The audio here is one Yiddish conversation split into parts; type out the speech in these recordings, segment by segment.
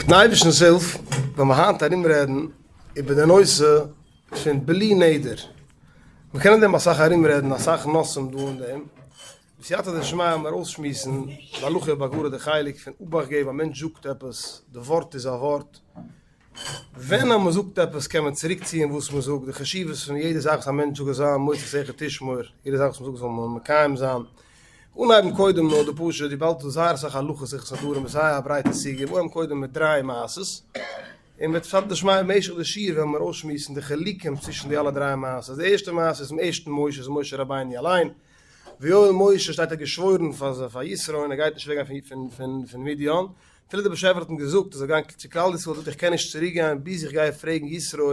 מיטן אייבערשטנ'ס הילף וועלן מיר היינט ארומרעדן איבער די נושא פון בלי נדר. מיר קענען דעם אסאך ארומרעדן אסאך נושאים דא אין דעם, בסייעתא דשמיא וועלן מיר אויסשמועסן די הלכה ובגרה די חלק פון אבאכט געבן א מענטש זאגט עפעס, די ווארט איז א ווארט, ווען אז מען זאגט עפעס קען מען צוריק ציען וואס מען זאגט, די חשיבות פון יעדע זאך וואס א מענטש זאגט זאל זיין מוצאיך תשמור, יעדע זאך וואס מען זאגט זאל מען מקיים זיין. אנהייבן קודם נאר די פשוט, וויבאלד ס'דא זייער אסאך הלכות הלכות נדרים איז זייער א ברייטע סוגיא, מיר אנהייבן קודם מיט דריי מעשות, און בסייעתא דשמיא במשך די שיעור וועלן מיר אויסשמועסן די חילוקים צווישן די אלע דריי מעשות, די ערשטע מעשה איז צום ערשטן משה איז משה רבינו אליין, ויואל משה שטייט ער האט געשוואוירן פאר פאר יתרו און ער גייט נישט אוועק גיין פון פון פון מדין, אפילו דער באשעפער האט אים געזאגט ער זאל גיין צו כלל ישראל זאגט ער איך קען נישט צוריק גיין ביז איך גיי פרעגן יתרו,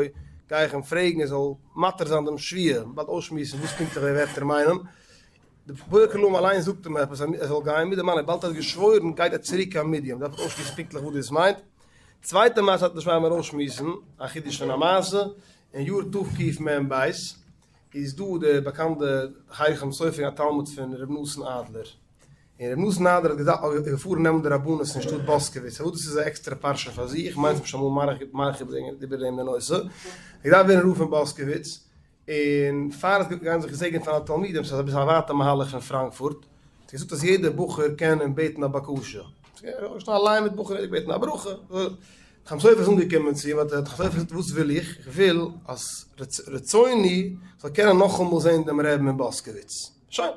גיי איך אים פרעגן ער זאל מתיר זיין דעם שבועה, באלד אויסשמועסן וואס פונקטליך די ווערטער מיינען. די בורא כל עולמים אליין זאגט אים עפעס אז ער זאל גיין מיט די מאן, וויבאלד ער האט געשוואוירן גייט ער צוריק קיין מדין, מ'דארף אויסשמועסן פונקטליך וואס דאס מיינט. צווייטע מעשה האט נישט מיר אויסשמועסן, א חידוש פון א מעשה, אין יאר תקמ"ב איז דא די באקאנטע הייליגע חתם סופר א תלמיד פון ר' נתן אדלער, און ר' נתן אדלער האט געזאגט איז געפארן נעמען די רבנות אין שטאט באסקעוויץ, פארוואס דאס איז א עקסטערע פרשה פאר זיך, כ'מיין ס'איז שוין אמאל מאריך איבער דעם די נושא, ער האט געדארפט ווערן רב פון באסקעוויץ, און פאר ער איז געגאנגען זיך געזעגענען פאר די תלמידים, ס'איז אביסל א ווייטע מהלך פון פראנקפורט, האט ער געזאגט אז יעדער בחור קען אים בעטן א בקשה, געשטאנען א ליין מיט בחורים געבעטן א ברכה, חתם סופר איז אנגעקומען צו אים, האט דער חתם סופר געזאגט וואס וויל איך, איך וויל אז רצוני זאל קענען נאכאמאל זען דעם רעבן אין באסקעוויץ, שוין.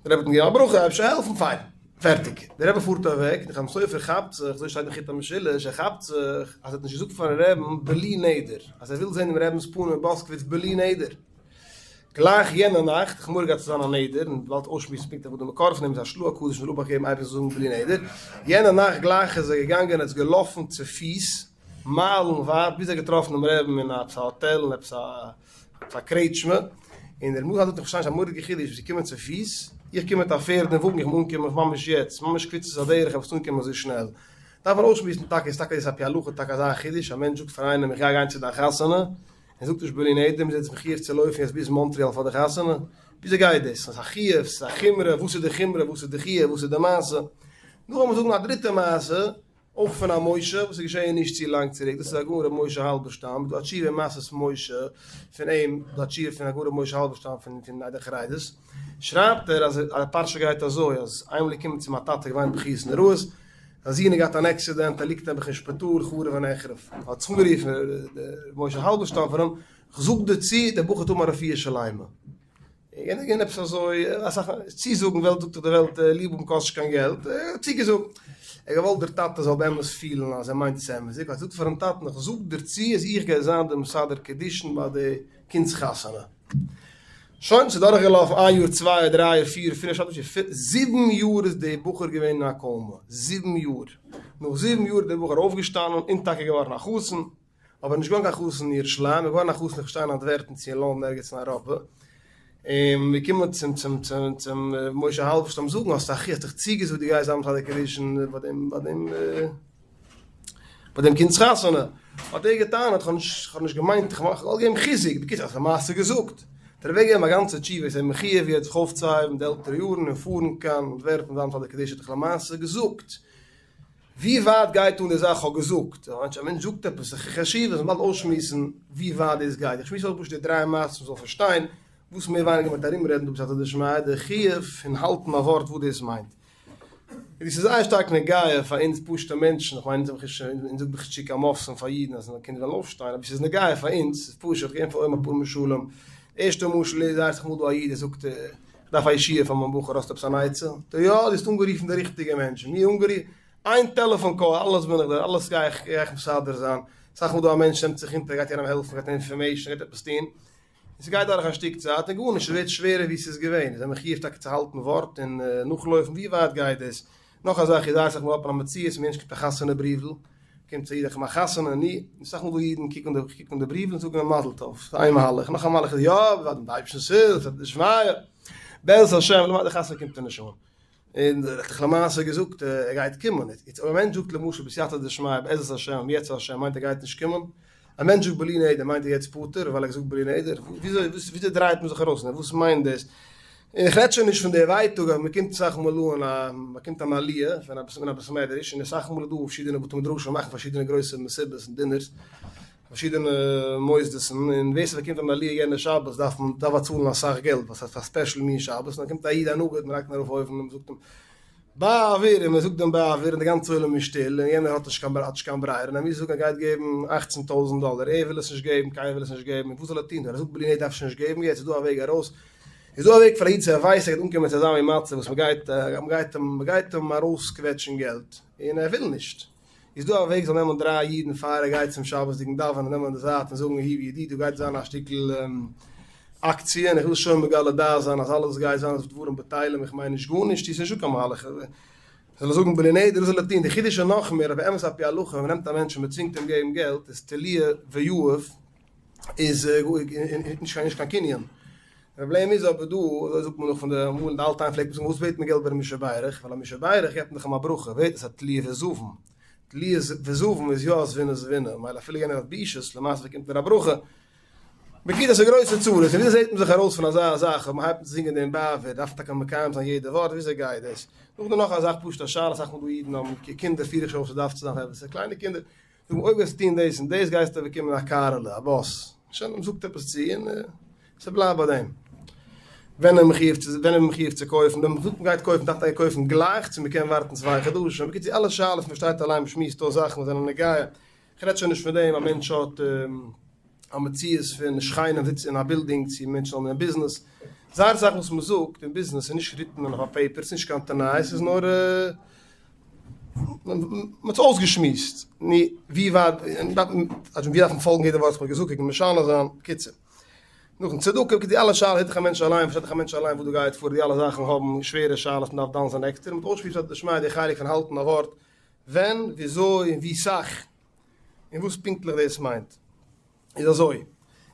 דער רבי האט אים געגעבן א ברכה, אייבערשטער זאל העלפן, פיין, פערטיג. דער רבי פארט אוועק, דער חתם סופר כאפט זיך, אזוי שטייט אין חוט המשולש, ער כאפט זיך אז ער האט נישט געזאגט פארן רעבן בלי נדר, אז ער וויל זען דעם רעבנ'ס פנים אין באסקוויץ בלי נדר. גלייך יענע נאכט, איך מורא געהאט צו זיין א נדר, און באלד אויסשמועסן פונקטליך וואס די מקור פון דעם איז א של"ה הקדוש מ'זאל אבאכט געבן אייביג זאל זאגן בלי נדר, יענע נאכט גלייך איז ער געגאנגען, ער איז געלאפן צופיס, מיילן ווייט, ביז ער האט געטראפן דעם רעבן אין עפעס א האטעל אין עפעס א. פאר קרעטשמע, און דער מוהל זאגט איך פארשטיי נישט א מורא'דיגע חידוש ווי זיי קומען צו פיס, איך קום מיט א פערד און וואגן איך מוז אנקומען ממש יעצט, ממש קפיצת הדרך איך מוז אנקומען אזוי שנעל, דארף מען אויסשמועסן טאקע איז טאקע דאס על פי הלכה טאקע אזא חידוש א מענטש זאגט פאר איינעם איך גיי גיין צו דיין חתונה, און זאגט נישט בלי נדר מ'איז יעצט מחיוב צו לויפן יעצט ביז מאנטריאל פאר די חתונה, וויאזוי גייט דאס? ס'איז א חיוב? ס'איז א חומרא? וואס איז די חומרא? וואס איז די חיוב? וואס איז די מעשה? נאכדעם וועל מען זאגן א דריטע מעשה אויך פון א משה וואס איז געשעהן נישט צו לאנג צוריק, דאס איז הגאון רבי משה האלבערשטאם, איז דא א תשובה אין מסעות משה פון אים, דא א תשובה פון הגאון רבי משה האלבערשטאם פון פון עדה החרדית, שרייבט ער אז די פרשה גייט אזוי אז איינמאל איז געקומען צו אים א טאטע געוויינט בכיות נוראות, זיין זון האט געהאט אן עקסידענט ער ליגט נעבעך אין שפיטאל חרוב ונחרב, האט זיך אנגערופן רבי משה האלבערשטאם פאר אים, כ'זאג דיר צו דער בחור וועט האבן א רפואה שלימה. יענער געווען עפעס אזוי אסאך צוזאגן וועלט זאגט דאך די וועלט ליב האבן קאסט נישט קיין געלט ער האט צוגעזאגט ער האט געוואלט דער טאטע זאל באמת פילן אז ער מיינט עס אמת'דיג האט ער געזאגט פארן טאטן איך זאג דיר צו אז איך גיי זיין דער מסדר קידושין ביי די קינד'ס חתונה שוין ס'איז דורך געלאפן איין יאר צוויי יאר דריי יאר פיר פינף שטייט נישט זיבן יאר איז דער בחור געווען אין א קאומע זיבן יאר נאך זיבן יאר איז דער בחור אויפגעשטאנען און טאקע געווארן א חתן. אבער נישט געווארן קיין חתן אין ירושלים, איז געווארן א חתן איך פארשטיי אין אנטווערפן צו אין לאנדאן ערגעץ אין אייראפע, און מיר קומען צום צום צום צום משה האלבערשטאם זאגן האסט א האסט דיך צוגעזאגט דו גייסט זיין מסדר קידושין ביי דעם ביי דעם ביי דעם קינד'ס חתונה, האט ער געטענה'ט כ'האב נישט כ'האב נישט געמיינט איך האב געוואלט געבן חיזוק, בקיצור האט ער למעשה געזאגט, האט ער אוועק געגעבן א גאנצע תשובה איז ער מחיוב יעצט זיך אויפצוהייבן די עלטערע יארן און פארן קיין אנטווערפן זיין מסדר קידושין האט ער למעשה געזאגט. ווי ווייט גייט אן די זאך כ'האב געזאגט? א מענטש זאגט עפעס זיך חשיבות, מ'באלד אויסשמועסן ווי ווייט דאס גייט, איך שמועס אויס פשוט די דריי מעשות מ'זאל פארשטיין וואס מער ווייניגער מ'וועט ארומרעדן דא בסייעתא דשמיא, די חיוב פון האלטן א ווארט וואס דאס מיינט. און דאס איז זייער שטארק נוגע פאר אונז פשוטע מענטשן, איך מיין אונז האבן נישט אונז זאגט דאך נישט קיין מופתים פאר אידן אז קינדער וועלן אויפשטיין, אבער ס'איז נוגע פאר אונז, ס'איז פשוט, איך געב פאר אויבן אפאר משלים, די ערשטע משל איז זייער אסאך מאל דא א איד ער זאגט כ'דארף א ישועה פאר מיין בחור, האסט עפעס אן עצה? זאגט ער, יא, דו האסט אנגערופן די ריכטיגע מענטשן, מיר אנגערופן, איין טעלעפאן call, אלעס בין איך דיר, אלעס גיי איך גיי איך מסדר זיין, אסאך מאל דא א מענטש נעמט זיך אונטער, גייט יענעם העלפן, גייט information, גייט עפעס טון, און ס'גייט דורך א שטיק צייט און גארנישט, ס'ווערט שווערער ווי ס'איז געווען, איז ער מחיוב טאקע צו האלטן ווארט און נאכלויפן, ווי ווייט גייט דאס? נאך א זאך איז אסאך מאל האט מען א מציאות, מענטש קומט א חתונה בריוול, קומט צו א איד איך מאך חתונה, ני, אסאך מאל דא אידן קוקן די קוקן די בריוול און זאגן אים מזל טוב, ס'איז איין מהלך, נאך א מהלך איז יא, מיטן אייבערשטנ'ס הילף, סייעתא דשמיא, בעזרת השם, למעשה די חתונה קומט ער נישט אן, און ער האט דאך למעשה געזאגט ער גייט קומען, יעצט אויב א מענטש זאגט למשל בסייעתא דשמיא בעזרת השם אם ירצה השם מיינט ער גייט נישט קומען, א מענטש זאגט בלי נדר מיינט ער יעצט פטור ווייל ער האט געזאגט בלי נדר, וויאזוי וויאזוי דרייט מען זיך ארויס, וואס מיינט דאס? און איך רעד שוין נישט פון די ווייטאג אז מ'קומט אסאך מאל אן א מ'באקומט אן עליה פון א אין א בית מדרש און אסאך מאל איז דא פארשידענע בתי מדרשים מאכן פארשידענע גרויסע מסיבות און דינערס פארשידענע מוסדות'ן און ווער ס'באקומט אן עליה יענע שבת דארף מען דארף באצאלן אסאך געלט ווייל ס'איז א ספעשל מין שבת און דאן קומט א איד א נגיד מ'לייגט אים ארויף אויבן און מ'זאגט אים באוויר און מען זאגט דעם באוויר און די גאנצע עולם איז שטיל און יענער האט נישט קיין האט נישט קיין ברירה און ער מוז זאגן ער גייט געבן אכצן טויזנט דאלער ער וויל עס נישט געבן קיינער וויל עס נישט געבן און וואס זאל ער טון ווען ער זאגט בלי נדר דארף שוין נישט געבן יעצט איז דא א וועג ארויס איז דא א וועג פאר א איד צו ער ווייסט ער גייט אנקומען צו אזא מין מצב וואס מען גייט מען גייט אים מען גייט אים ארויסקוועטשן געלט און ער וויל נישט איז דא א וועג זאל נעמען דריי אידן פאר ער גייט צום שבת'דיגן דאווענען נעמען אין די זייט און זאגן אהובי ידידי דא גייט זיין א שטיקל אקציע און איך וויל שוין מגלה דעת זיין אז אלעס גייט זיין אז דברים בטלים איך מיין נישט גארנישט איז נישטא קיין מהלך זאל ער זאגן בלי נדר וואס זאל ער טון די חידוש איז נאכמער אז באמת על פי הלכה ווען מ'נעמט א מענטש און מ'צווינגט אים געבן געלט איז תלויה ויהב איז נישט קיין קנין. די פראבלעם איז אבער דא, אזוי זאגט מען נאך פון די אמאל אין די אלטע היים פלעגט מען זאגן וואס בעט מען געלט ביי די מי שברך, ווייל א מי שברך געבט מען דאך אים א ברכה, ווערט עס א תלויה וזבן, תלויה וזבן איז יא זבינא זבינא, מילא אפילו יענער האט בושות, למעשה באקומט ער א ברכה. בקיצור ס'איז גרויסע צרות, און וויאזוי זעט מען זיך ארויס פון אזא זאך, אויב מ'הייבט אן צו זינגען דעם בעבור דארף מען טאקע מקיים זיין יעדע ווארט, וויאזוי גייט דאס? נאכדעם נאך א זאך פשוט א שאלה, אסאך מאל דא אידן האבן קינדער פיר איך שוין אויף ס'דארף צו זיין עפעס קליינע קינדער, זאג אויב גייסטו טון דאס און דאס גייסטו באקומען א קארעלע, א באס, שוין מען זאגט עפעס צו און ס'בלייבט ביי דעם. ווען איז מחויב צו ווען איז מען מחויב צו קויפן, ווען מ'זאגט מ'גייט קויפן דארף מען טאקע קויפן גלייך צו מ'קען ווארטן צוויי חדשים, בקיצור אלע שאלות מ'פארשטייט אליין מ'שמועסט אויס זאכן וואס זענען נוגע, כ'רעד שוין נישט פון דעם א מענטש האט א מציאות פון שכנים זיצן אין א בילדינג צו מענטשן האבן אין ביזנעס, זייער אסאך וואס מ'זאגט אין ביזנעס איז נישט ריטן אויף א פעיפער, ס'נישט קיין תנאי, ס'איז נאר. מען האט עס אויסגעשמועסט, נו ווי ווייט אז מיר דארפן פאלגן יעדע ווארט וואס מען האט געזאגט קעגן משנה זיין, בקיצור. נאכן צדקה, די אלע שאלות הערט דאך א מענטש אליין, פארשטייט דאך א מענטש אליין וואס דא גייט פאר, די אלע זאכן האבן שווערע שאלות מען דארף דן זיין עקסטער, מען האט אויסשמועסט בסייעתא דשמיא די חלק פון האלטן א ווארט, ווען, וויאזוי און ווי סאך, און וואס פונקטליך דאס מיינט. איז אזוי,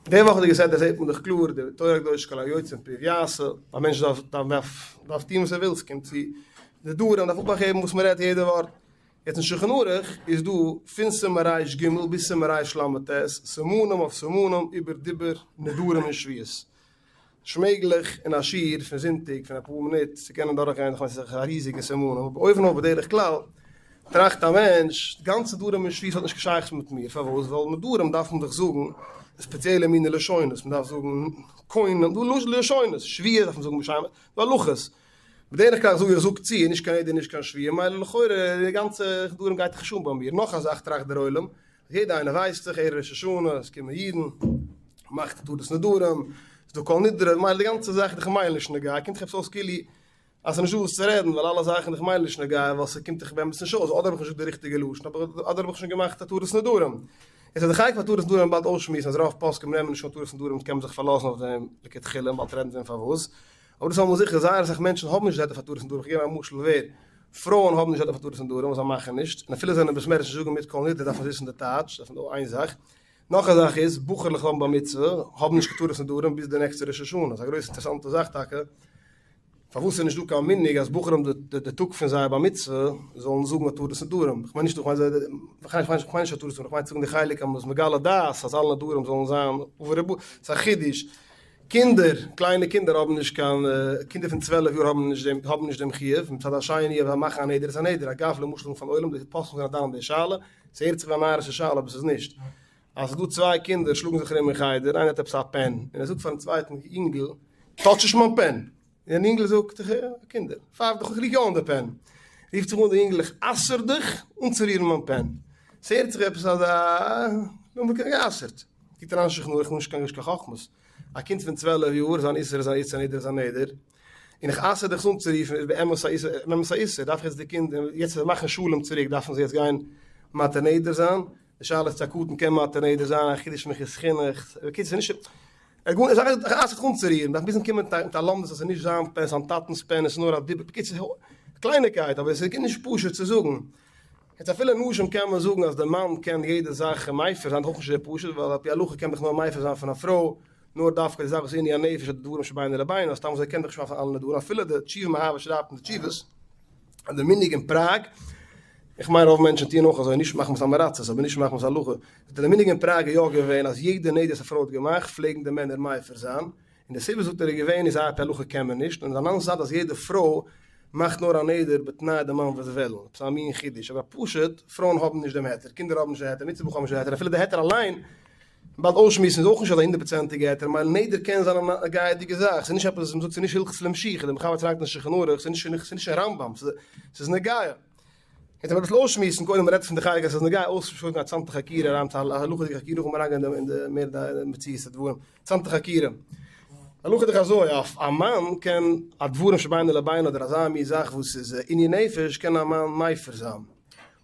די וואכעדיגע סדרה זעט מען דאך קלאר די תורה הקדושה כל היוצא מפיו יעשה, א מענטש דארף דארף דארף טון וואס ער וויל, ס'קומט צו נדרים דארף אבאכט געבן וואס מ'רעדט יעדע ווארט, יעצט אין שולחן ערוך איז דא פון סימן ריש ג ביז סימן ריש ל ט סימנים אויף סימנים איבער דיבור נדרים און שבועות. נישט מעגליך אין א שיעור פון זונטאג פון אפאר מינוט צו קענען דורכגיין איך מיין ס'איז א ריזיגע סימנים אבער אויבן אויף בדרך כלל טראכט א מענטש די גאנצע נדרים און שבועות האט נישט קיין שייכות מיט מיר פארוואס ווייל נדרים דארף מען דאך זאגן ספעציעלע מיני לשונות מען דארף זאגן קונם דא לשונות שבועה דארף מען זאגן בשם דא הלכות בדרך כלל זאג איך זאג צו נישט קיין נדר נישט קיין שבועה מילא לכאורה די גאנצע נדרים גייט דאך נישט אן ביי מיר נאך א זאך טראכט דער עולם יעדע איינער ווייסט דאך ערב ראש השנה עס קומען אידן, מאכט התרת נדרים, ס'איז דא כל נדרי, מילא די גאנצע זאך איז דאך מילא נישט נוגע, קומט דאך עפעס אויס כאילו אז ס'איז נישטא וואס צו רעדן ווייל אלע זאכן איז דאך מילא נישט נוגע ווייל ס'קומט דאך באמת נישט אויס, אדער האב איך נישט געזאגט די ריכטיגע לשון אדער האב איך שוין געמאכט התרת נדרים. יעצט אז די חלק פון התרת נדרים באלד אויסשמועסן אז רוב פוסקים נעמען נישט אן התרת נדרים קען מען זיך פארלאזן אויף דעם לכתחילה באלד רעדן פון פארוואס, אבער דאס איז אמאל זיכער זייער אסאך מענטשן האבן נישט די היתר פאר התרת נדרים, איך געב א משל ווער פרויען האבן נישט די היתר פאר התרת נדרים וואס זיי מאכן נישט, און אפילו זיי זענען בית מדרש נישט זאגן מיט כל נדרי דארף מען וויסן די טייטש, דארף מען דא איין זאך. נאך א זאך איז, בחור'לעך האבן בר מצוה, האבן נישט קיין התרת נדרים ביז די נעקסטע ראש השנה, ס'איז א גרויסע אינטערעסאנטע זאך טאקע, פארוואס איז נישט דא קיין מנהג אז בחורים די די טאג פון זייער בר מצוה זאלן זאגן התרת נדרים, כ'מיין נישט כ'מיין נישט התרת נדרים, כ'מיין צו זאגן די חלק אז מ'איז מגלה דעת אז אלע נדרים זאלן זיין עובר, ס'איז א חידוש. קינדער, קליינע קינדער האבן נישט קיין, קינדער פון צוועלף יאר האבן נישט דעם, האבן נישט דעם חיוב, מצד השני אויב זיי מאכן א נדר איז א נדר, אגב למשל פארן עולם די פוסקים זענען דן אין די שאלה, ס'הערט זיך ווי א נארישע שאלה אבער ס'איז נישט, אז ס'איז דא צוויי קינדער שלאגן זיך ארום אין חדר, איינער האט עפעס א פען, און ער זאגט פארן צווייטן אינגל, טאטש נישט מיין פען, און אינגל זאגט, קינדער, פייף דיך, איך ריר יא אן די פען, רופט זיך אן די אינגל, איך אסר דיך אנצורירן מיין פען, ס'הערט זיך עפעס אזא, נו, מ'האט גע'אסר'ט, קוקט אריין אין שולחן ערוך, נישט קיין חכמות, א קינד פון צוועלף יאר, זיין איסור איז א איסור, א נדר איז א נדר, און איך אסר דיך עס אנצורופן איז באמת א איסור, באמת א איסור, דארף איך יעצט די קינד, יעצט זיי מאכן שלום צוריק, דארפן זיי יעצט גיין מתיר נדר זיין, די שאלה איז צו א קטן קען מתיר נדר זיין, א חידוש פון חינוך, בקיצור ס'איז נישט, ער גארנישט, איך אסר דיך אנצורירן, דארף מוזן קומען מיט א לומדות אז ס'איז נישט זיין פען, זיין טאטנ'ס פען, עס איז נאר א דיבור, בקיצור, קלייניקייט, אבער עס איז נישט פשוט צו זאגן. יעצט אפילו נשים קען מען זאגן אז די מאן קען יעדע זאך מפר זיין, אויך נישט אזוי פשוט, ווייל על פי הלכה קען מען דאך נאר מפר זיין פון א פרוי, נאר דווקא די זאך וואס איז עינוי הנפש אדער דברים שבינו לבינה, סתם אזוי קען דאך נישט מפר זיין אלע נדרים, אפילו די תשובה מאהבה שרייבט אין די תשובות אז די מנהג אין פראג, איך מיין רוב מענטשן טוען אויך אזוי, נישט מחמת עם הארצות אבער נישט מחמת הלכה, די מנהג אין פראג איז יא געווען אז יעדע נדר וואס א פרוי האט געמאכט פלעגן די מענער מפר זיין, און און די סיבה זאגט ער איז געווען איז ע פ הלכה קען מען נישט, און אן אנדערע זייט אז יעדע פרוי מאכט נאר א נדר בתנאי די מאן וועט וועלן, עפעס א מין חידוש, אבער פשוט פרויען האבן נישט דעם היתר, קינדער האבן נישט די היתר, מצוה בחור האבן נישט די היתר, אפילו די היתר אליין באלד אויסשמועסן איז אויך נישט אזא הונדערט פראצענטיגע היתר, מילא נדר קען זיין א נוגע'דיגע זאך, ס'איז נישט עפעס וואס מ'זאגט ס'איז נישט הלכות למשיכה, די מחבר טראגט אין שולחן ערוך, ס'איז נישט אין רמב ם, ס'איז נוגע. יעצט אביסל אויסשמועסן, קודם מ'רעדט פון די חלק אז ס'איז נוגע אויסשמועסן א צאמטע חקירה אריין צו א הלכה'דיגע חקירה נאכן אריינגיין אין די מער די מציאות הדברים, צאמטע חקירה. הלכה איז דאך אזוי, א מאן קען א דברים שבינו לבינו אדער אזא מין זאך וואס איז ענין נפש קען א מאן מפר זיין.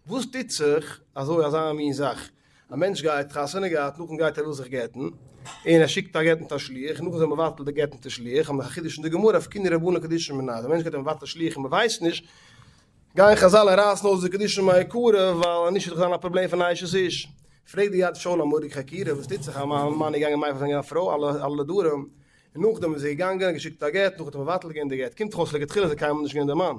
וואס טוט זיך אזוי אזא מין זאך? א מענטש גייט חתונה געהאט נאכן גייט ער וויל זיך גט'ן און ער שיקט א גט מיט א שליח נאכן איז ער מבטל די גט מיט די שליח האבן מיר א חידוש אין די גמרא אפקעינהו רבנן קידושין מיניה אז א מענטש גייט ער מבטל שליח און מ'ווייסט נישט גייען חזל און רייסן אויס די קידושין מעיקרא ווייל אנישט וועט דאך זיין א פראבלעם פון אשת איש. פרעגט די יד שאול א מורא'דיגע חקירה וואס טוט זיך א מאן איז געגאנגען מפר זיין א פרוי אלע אלע נדרים און נאכדעם איז ער געגאנגען און געשיקט א גט נאכדעם האט ער מבטל געווען די גט קומט דאך אויס לכתחילה איז ער קיינמאל נישט געווען די מאן.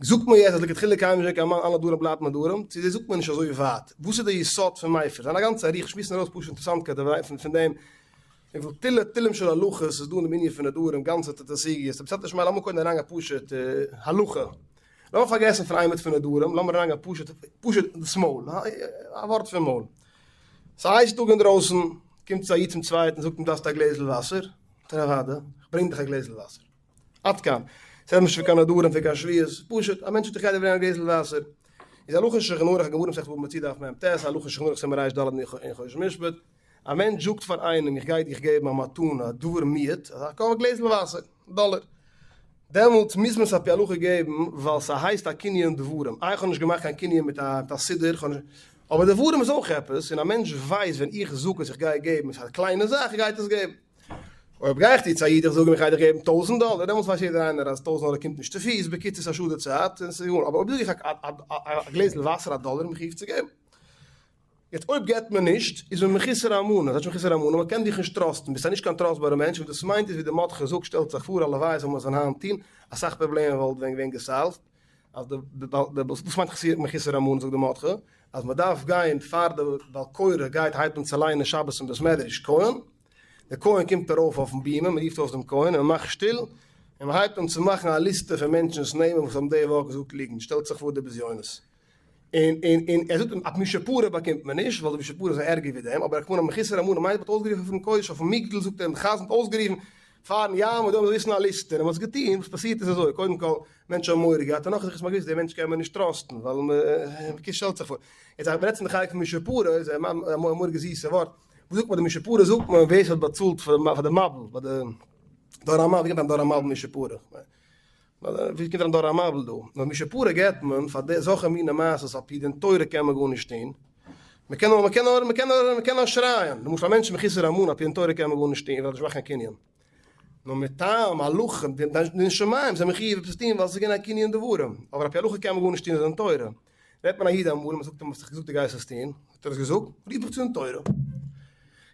זאגט מען יעצט אז לכתחילה קיינמאל נישט געווען קיין מאן אלע נדרים בלייבט נדרים צו דאס זאגט מען נישט אזוי ווייט וואס איז די יסוד פון מפר זיין א גאנצע אריכות שמועסן ארויס פשוט אינטערעסאנטקייט פון דעם וויפיל תילי תילים של הלכות איז דא אין דעם ענין פון נדרים, גאנצעטע סוגיות, אבער בסייעתא דשמיא לאמיר קודם אריינגיין פשוט הלכה, לאמיר פארגעסן פון איין מינוט פון נדרים, לאמיר אריינגיין פשוט פשוט דאס מויל, א ווארט פון מויל. ס'איז א הייסע טאג אינדרויסן, קומט צו א איד צום צווייטן זאגט אים דארפסט א גלעזל וואסער? זאגט ער אוודאי, איך ברענג דיך א גלעזל וואסער. עד כאן. ס'רעדט נישט פון קיין נדרים פון קיין שבועות, פשוט א מענטש זאגט איך גיי דיר ברענגען א גלעזל וואסער. איז הלכה אין שולחן ערוך, גמרא מסכת בבא מציעא דף מ ט, הלכה אין שולחן ערוך סימן רד אין חושן משפט, א מענטש זאגט פאר איינעם איך גיי דיך געבן א מתנה, א דבר מועט, א קאפ גלעזל וואסער, דאלער, דעמאלטס מוז מען עס על פי הלכה געבן ווייל ס'הייסט א קנין דברים, איי איך האב נישט געמאכט קיין קנין מיט א סידור, איך האב נישט, אבער דברים איז אויך עפעס, און א מענטש ווייסט ווען איך זאג אז איך גיי געבן, עס איז א קליינע זאך, ער גייט עס געבן. אויב גיי איך צו צו א איד איך זאג אים איך גיי דיך געבן טויזענט דאלער, דעמאלטס ווייסט יעדער איינער אז טויזענט דאלער קומט נישט צופיס, בקיצור ס'איז א שאד די צייט, און ס'איז גארנישט, אבער אויב זאג איך א גלעזל וואסער א דאלער איז מחויב צו געבן. יעצט אויב געבט מען נישט איז מען מחוסר אמונה, ס'הייסט מחוסר אמונה, מען קען דיך נישט טראסטן, ביסט א נישט קיין טראסטבארע מענטש, וואס דאס מיינט איז ווי די מרדכי זאגט שטעלט זיך פאר הלוואי זאל מען עס ווען היינט טון, אסאך פראבלעמען וואלט ווען געווען געסאלווט, אז די די וואס מיינט מחוסר אמונה זאגט די מרדכי, אז מען דארף גיין פאר די בעל קורא גייט הייבט אן צו ליינען שבת אין בית מדרש כהן, די כהן קומט ארויף אויפן בימה, מען רופט אויס דעם כהן און מען מאכט שטיל, און מען הייבט אן צו מאכן א ליסטע פון מענטשנ'ס נעמען וואס האבן די וואך געזאגט ליגנט, שטעלט זיך פאר די בזיונות. און און און ער זאגט אים אז מי שפרע באקומט מען נישט ווייל די מי שפרע זענען ערגער ווי דעם אבער הכוונה מחוסר אמונה מיינט מ'האט אויסגערופן פונעם קודש אויפן מגדל זאגט ער חזן האט אויסגערופן פארן ים און דא מ'זאל וויסן א ליסטע און מ'האט עס געטון וואס פאסירט איז אזוי קודם כל מענטשן האבן מורא געהאט און נאך זיך איז מ'געוויסט דעם מענטש קען מען נישט טראסטן ווייל מ'קען שטעלט זיך פאר יעצט אז מ'רעדט פון די חלק פון מי שפרע איז א מורא'דיגע זיסע ווארט וואס זאגט מען די מי שפרע זאגט מען ווער ס'האט באצאלט פאר די מבול ביי די דור המבול ווי קומט אריין דור המבול מי שפרע? ווי קומט אריין דור המבול דא? נאר מי שפרע געבט מען פאר די זאכע מיני מעשות על פי דין תורה קען מען גארנישט טון, מען קען נאר מען קען נאר מען קען נאר מען קען נאר שרייען, למשל א מענטש מחוסר אמונה על פי דין תורה קען מען גארנישט טון ווייל נישט מאכן קיין קנין, נאר מטעם הלכה דין שמים זענען מחויב עפעס טון ווייל עס איז געווען א קנין דברים, אבער על פי הלכה קען מען גארנישט טון אין דין תורה, רעדט מען א איד אמאל און מען זאגט אים האסט דאך געזאגט דו גייסט עס טון, האט ער עס געזאגט, רוף מיך צו דין תורה.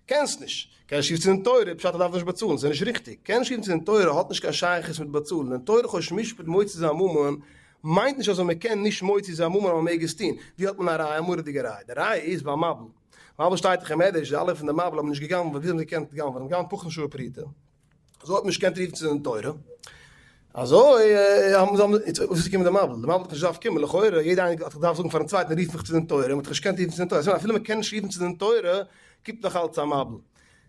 קענסט נישט. קענסט נישט רופן צו דין תורה, פשט ער דארף נישט באצאלן, ס'איז נישט ריכטיג. קענסט נישט רופן צו דין תורה האט נישט קיין שייכות מיט באצאלן, דין תורה חושן משפט מוציא זיין ממון מיינט נישט אז מען קען נישט מוציא זיין ממון אז מען מעג עס טון. ווי האט מען א ראיה? א מורא'דיגע ראיה. די ראיה איז ביי מבול. מבול שטייט דאך אין מדרש, די אלע פון די מבול האבן נישט גע'גנב'ט, ווי האבן זיי געקענט גנב'ענען? גנב'ט פחות משוה פרוטה. אזוי האט מען נישט געקענט רופן צו דין תורה, אזוי האבן זיי, וואס איז געקומען די מבול? די מבול האט נישט געדארפט קומען, לכאורה יעדער איינער האט געדארפט זאגן פארן צווייטן רוף מיך צו דין תורה, מען האט נישט געקענט רופן צו דין תורה, אפילו מען קען נישט רופן צו דין תורה קומט נאך אלץ א מבול.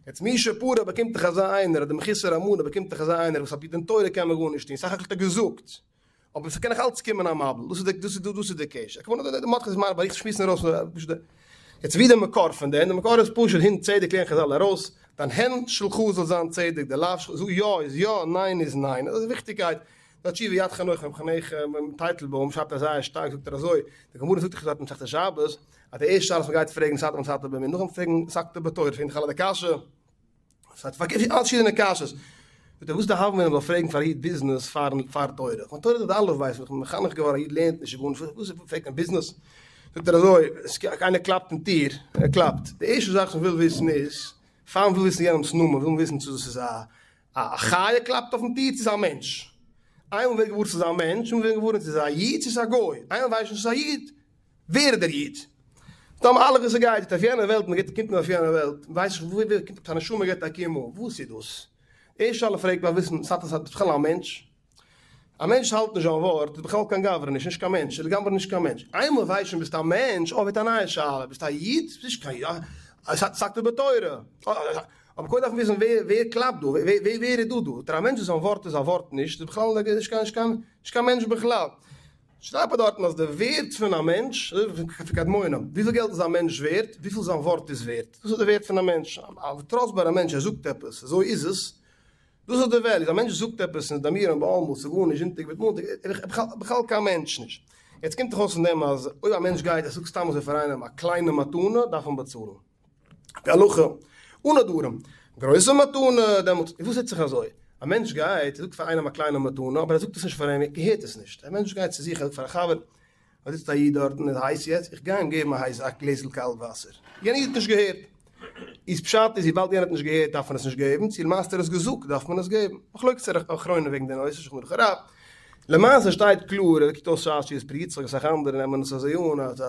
יעצט מי שפרע באקומט דאך אזא איינער, אדער מחוסר אמונה באקומט דאך אזא איינער וואס על פי דין תורה קען מען גארנישט טון, סך הכל האט ער געזאגט. אבער ס'קען נאך אלץ קומען א מבול, דאס איז די דאס איז דאס איז די קעיס. כמובן די מרדכי איז מער באריכט שמועסן ארויס פון די יעצט ווי די מקור פון דעם, די מקור איז פשוט הן צדק לערנען חזל ארויס, דיין הן שלך זאל זיין צדק, די לאו שלך, זאג יא איז יא, ניין איז ניין, דאס איז וויכטיגקייט. די תשובה יד חנוך רבי חנוך טייטלבוים שרייבט ער זייער שטארק זאגט ער אזוי, די גמרא זאגט דאך דארט אין מסכת שבת אז די ערשטע שאלה וואס מ'גייט פרעגן סתמא מסתתא במין נאכדעם פרעגן סקתא בתורה פרעגן דאך אלע די קשיא, ס'האט פארקערט אלע פארשידענע קשיות. זאגט ער וואס די הוה אמינא מ'זאל פרעגן פאר א איד ביזנעס פארן פאר תורה? כ'מיין תורה איז דאך די אלף בית, מ'איז מחנך געווארן א איד לערנט נישט גארנישט, וואס פרעגט מען ביזנעס? זאגט ער אזוי, איינער קלאפט אין טיר, ער קלאפט, די ערשטע זאך וואס מ'וויל וויסן איז, פאר מ'וויל וויסן יענעמ'ס נאמען וויל מען וויסן צו דאס איז א א חיה קלאפט אויפן טיר צו ס'איז א מענטש. איינמאל מ'ווערט געוואר ס'איז א מענטש, מ'ווערט געוואר צו ס'איז א איד צו ס'איז א גוי, איינמאל מ'ווייסט שוין ס'איז א איד, ווער איז דער איד? סתם אלע וואס ס'גייט אויף יענע וועלט, מ'גייט קומט מען אויף יענע וועלט, מ'ווייסט נישט וואו ווער קומט, א נשמה געבט א קום אן, וואס איז דאס? די ערשטע שאלה פרעגט מען וויסן סאטמאר סאטמאר ביסט בכלל א מענטש? א מענטש האלט נישט זיין ווארט איז בכלל קיין גברא נישט, נישט קיין מענטש, איז לגמרי נישט קיין מענטש. איינמאל ווייסט שוין ביסט א מענטש, אוי ווערט א נייע שאלה, ביסט א איד? ביסט נישט קיין איד, סאטמאר בתורה. אבער קודם דארף מען וויסן ווער ווער קלאפט דא, ווער ווער איז דא דא. דער א מענטש וואס זיין ווארט איז א ווארט נישט, איז בכלל נישט קיין נישט קיין מענטש בכלל. שרייבט ער דארטן אז די ווערט פון א מענטש, אזוי ווי פון קדמונים, וויפיל געלט איז א מענטש ווערט, וויפיל זיין ווארט איז ווערט, דאס איז די ווערט פון א מענטש, א טראסטבארע מענטש ער זאגט עפעס, אזוי איז עס, דאס איז די value, א מענטש זאגט עפעס און דאמירן בעלמא ס'איז גארנישט זונטאג ווערט מאנטאג, בכלל קיין מענטש נישט. יעצט קומט דאך אויס פון דעם אז אויב א מענטש גייט ער זאגט סתם אזוי פאר איינעם א קליינע מתנה דארף מען באצאלן. די הלכה, אן נדרים, גרויסע מתנה, דעמאלטס, וואס טוט זיך אזוי? א מענטש גייט, ער זאגט פאר איינעם א קליינע מתנה, אבער ער זאגט עס נישט פאר אים, ער געהערט עס נישט. א מענטש גייט צו זיך, ער זאגט פאר א חבר, אט זיצט א איד דארטן, איז הייס יעצט, איך גיי אים געבן א הייס א גלעזל קאלט וואסער. יענער איד האט נישט געהערט. איז פשט איז וויבאלד יענער האט נישט געהערט דארף מען עס נישט געבן, צו למעשה האט ער עס געזאגט דארף מען עס געבן. מחלוקת אחרונים וועגן די נושא, שולחן ערוך הרב. למעשה שטייט קלאר, עס קוקט אויס רש י איז פרי יצחק אסאך אנדערע נעמען עס אזוי אן, אז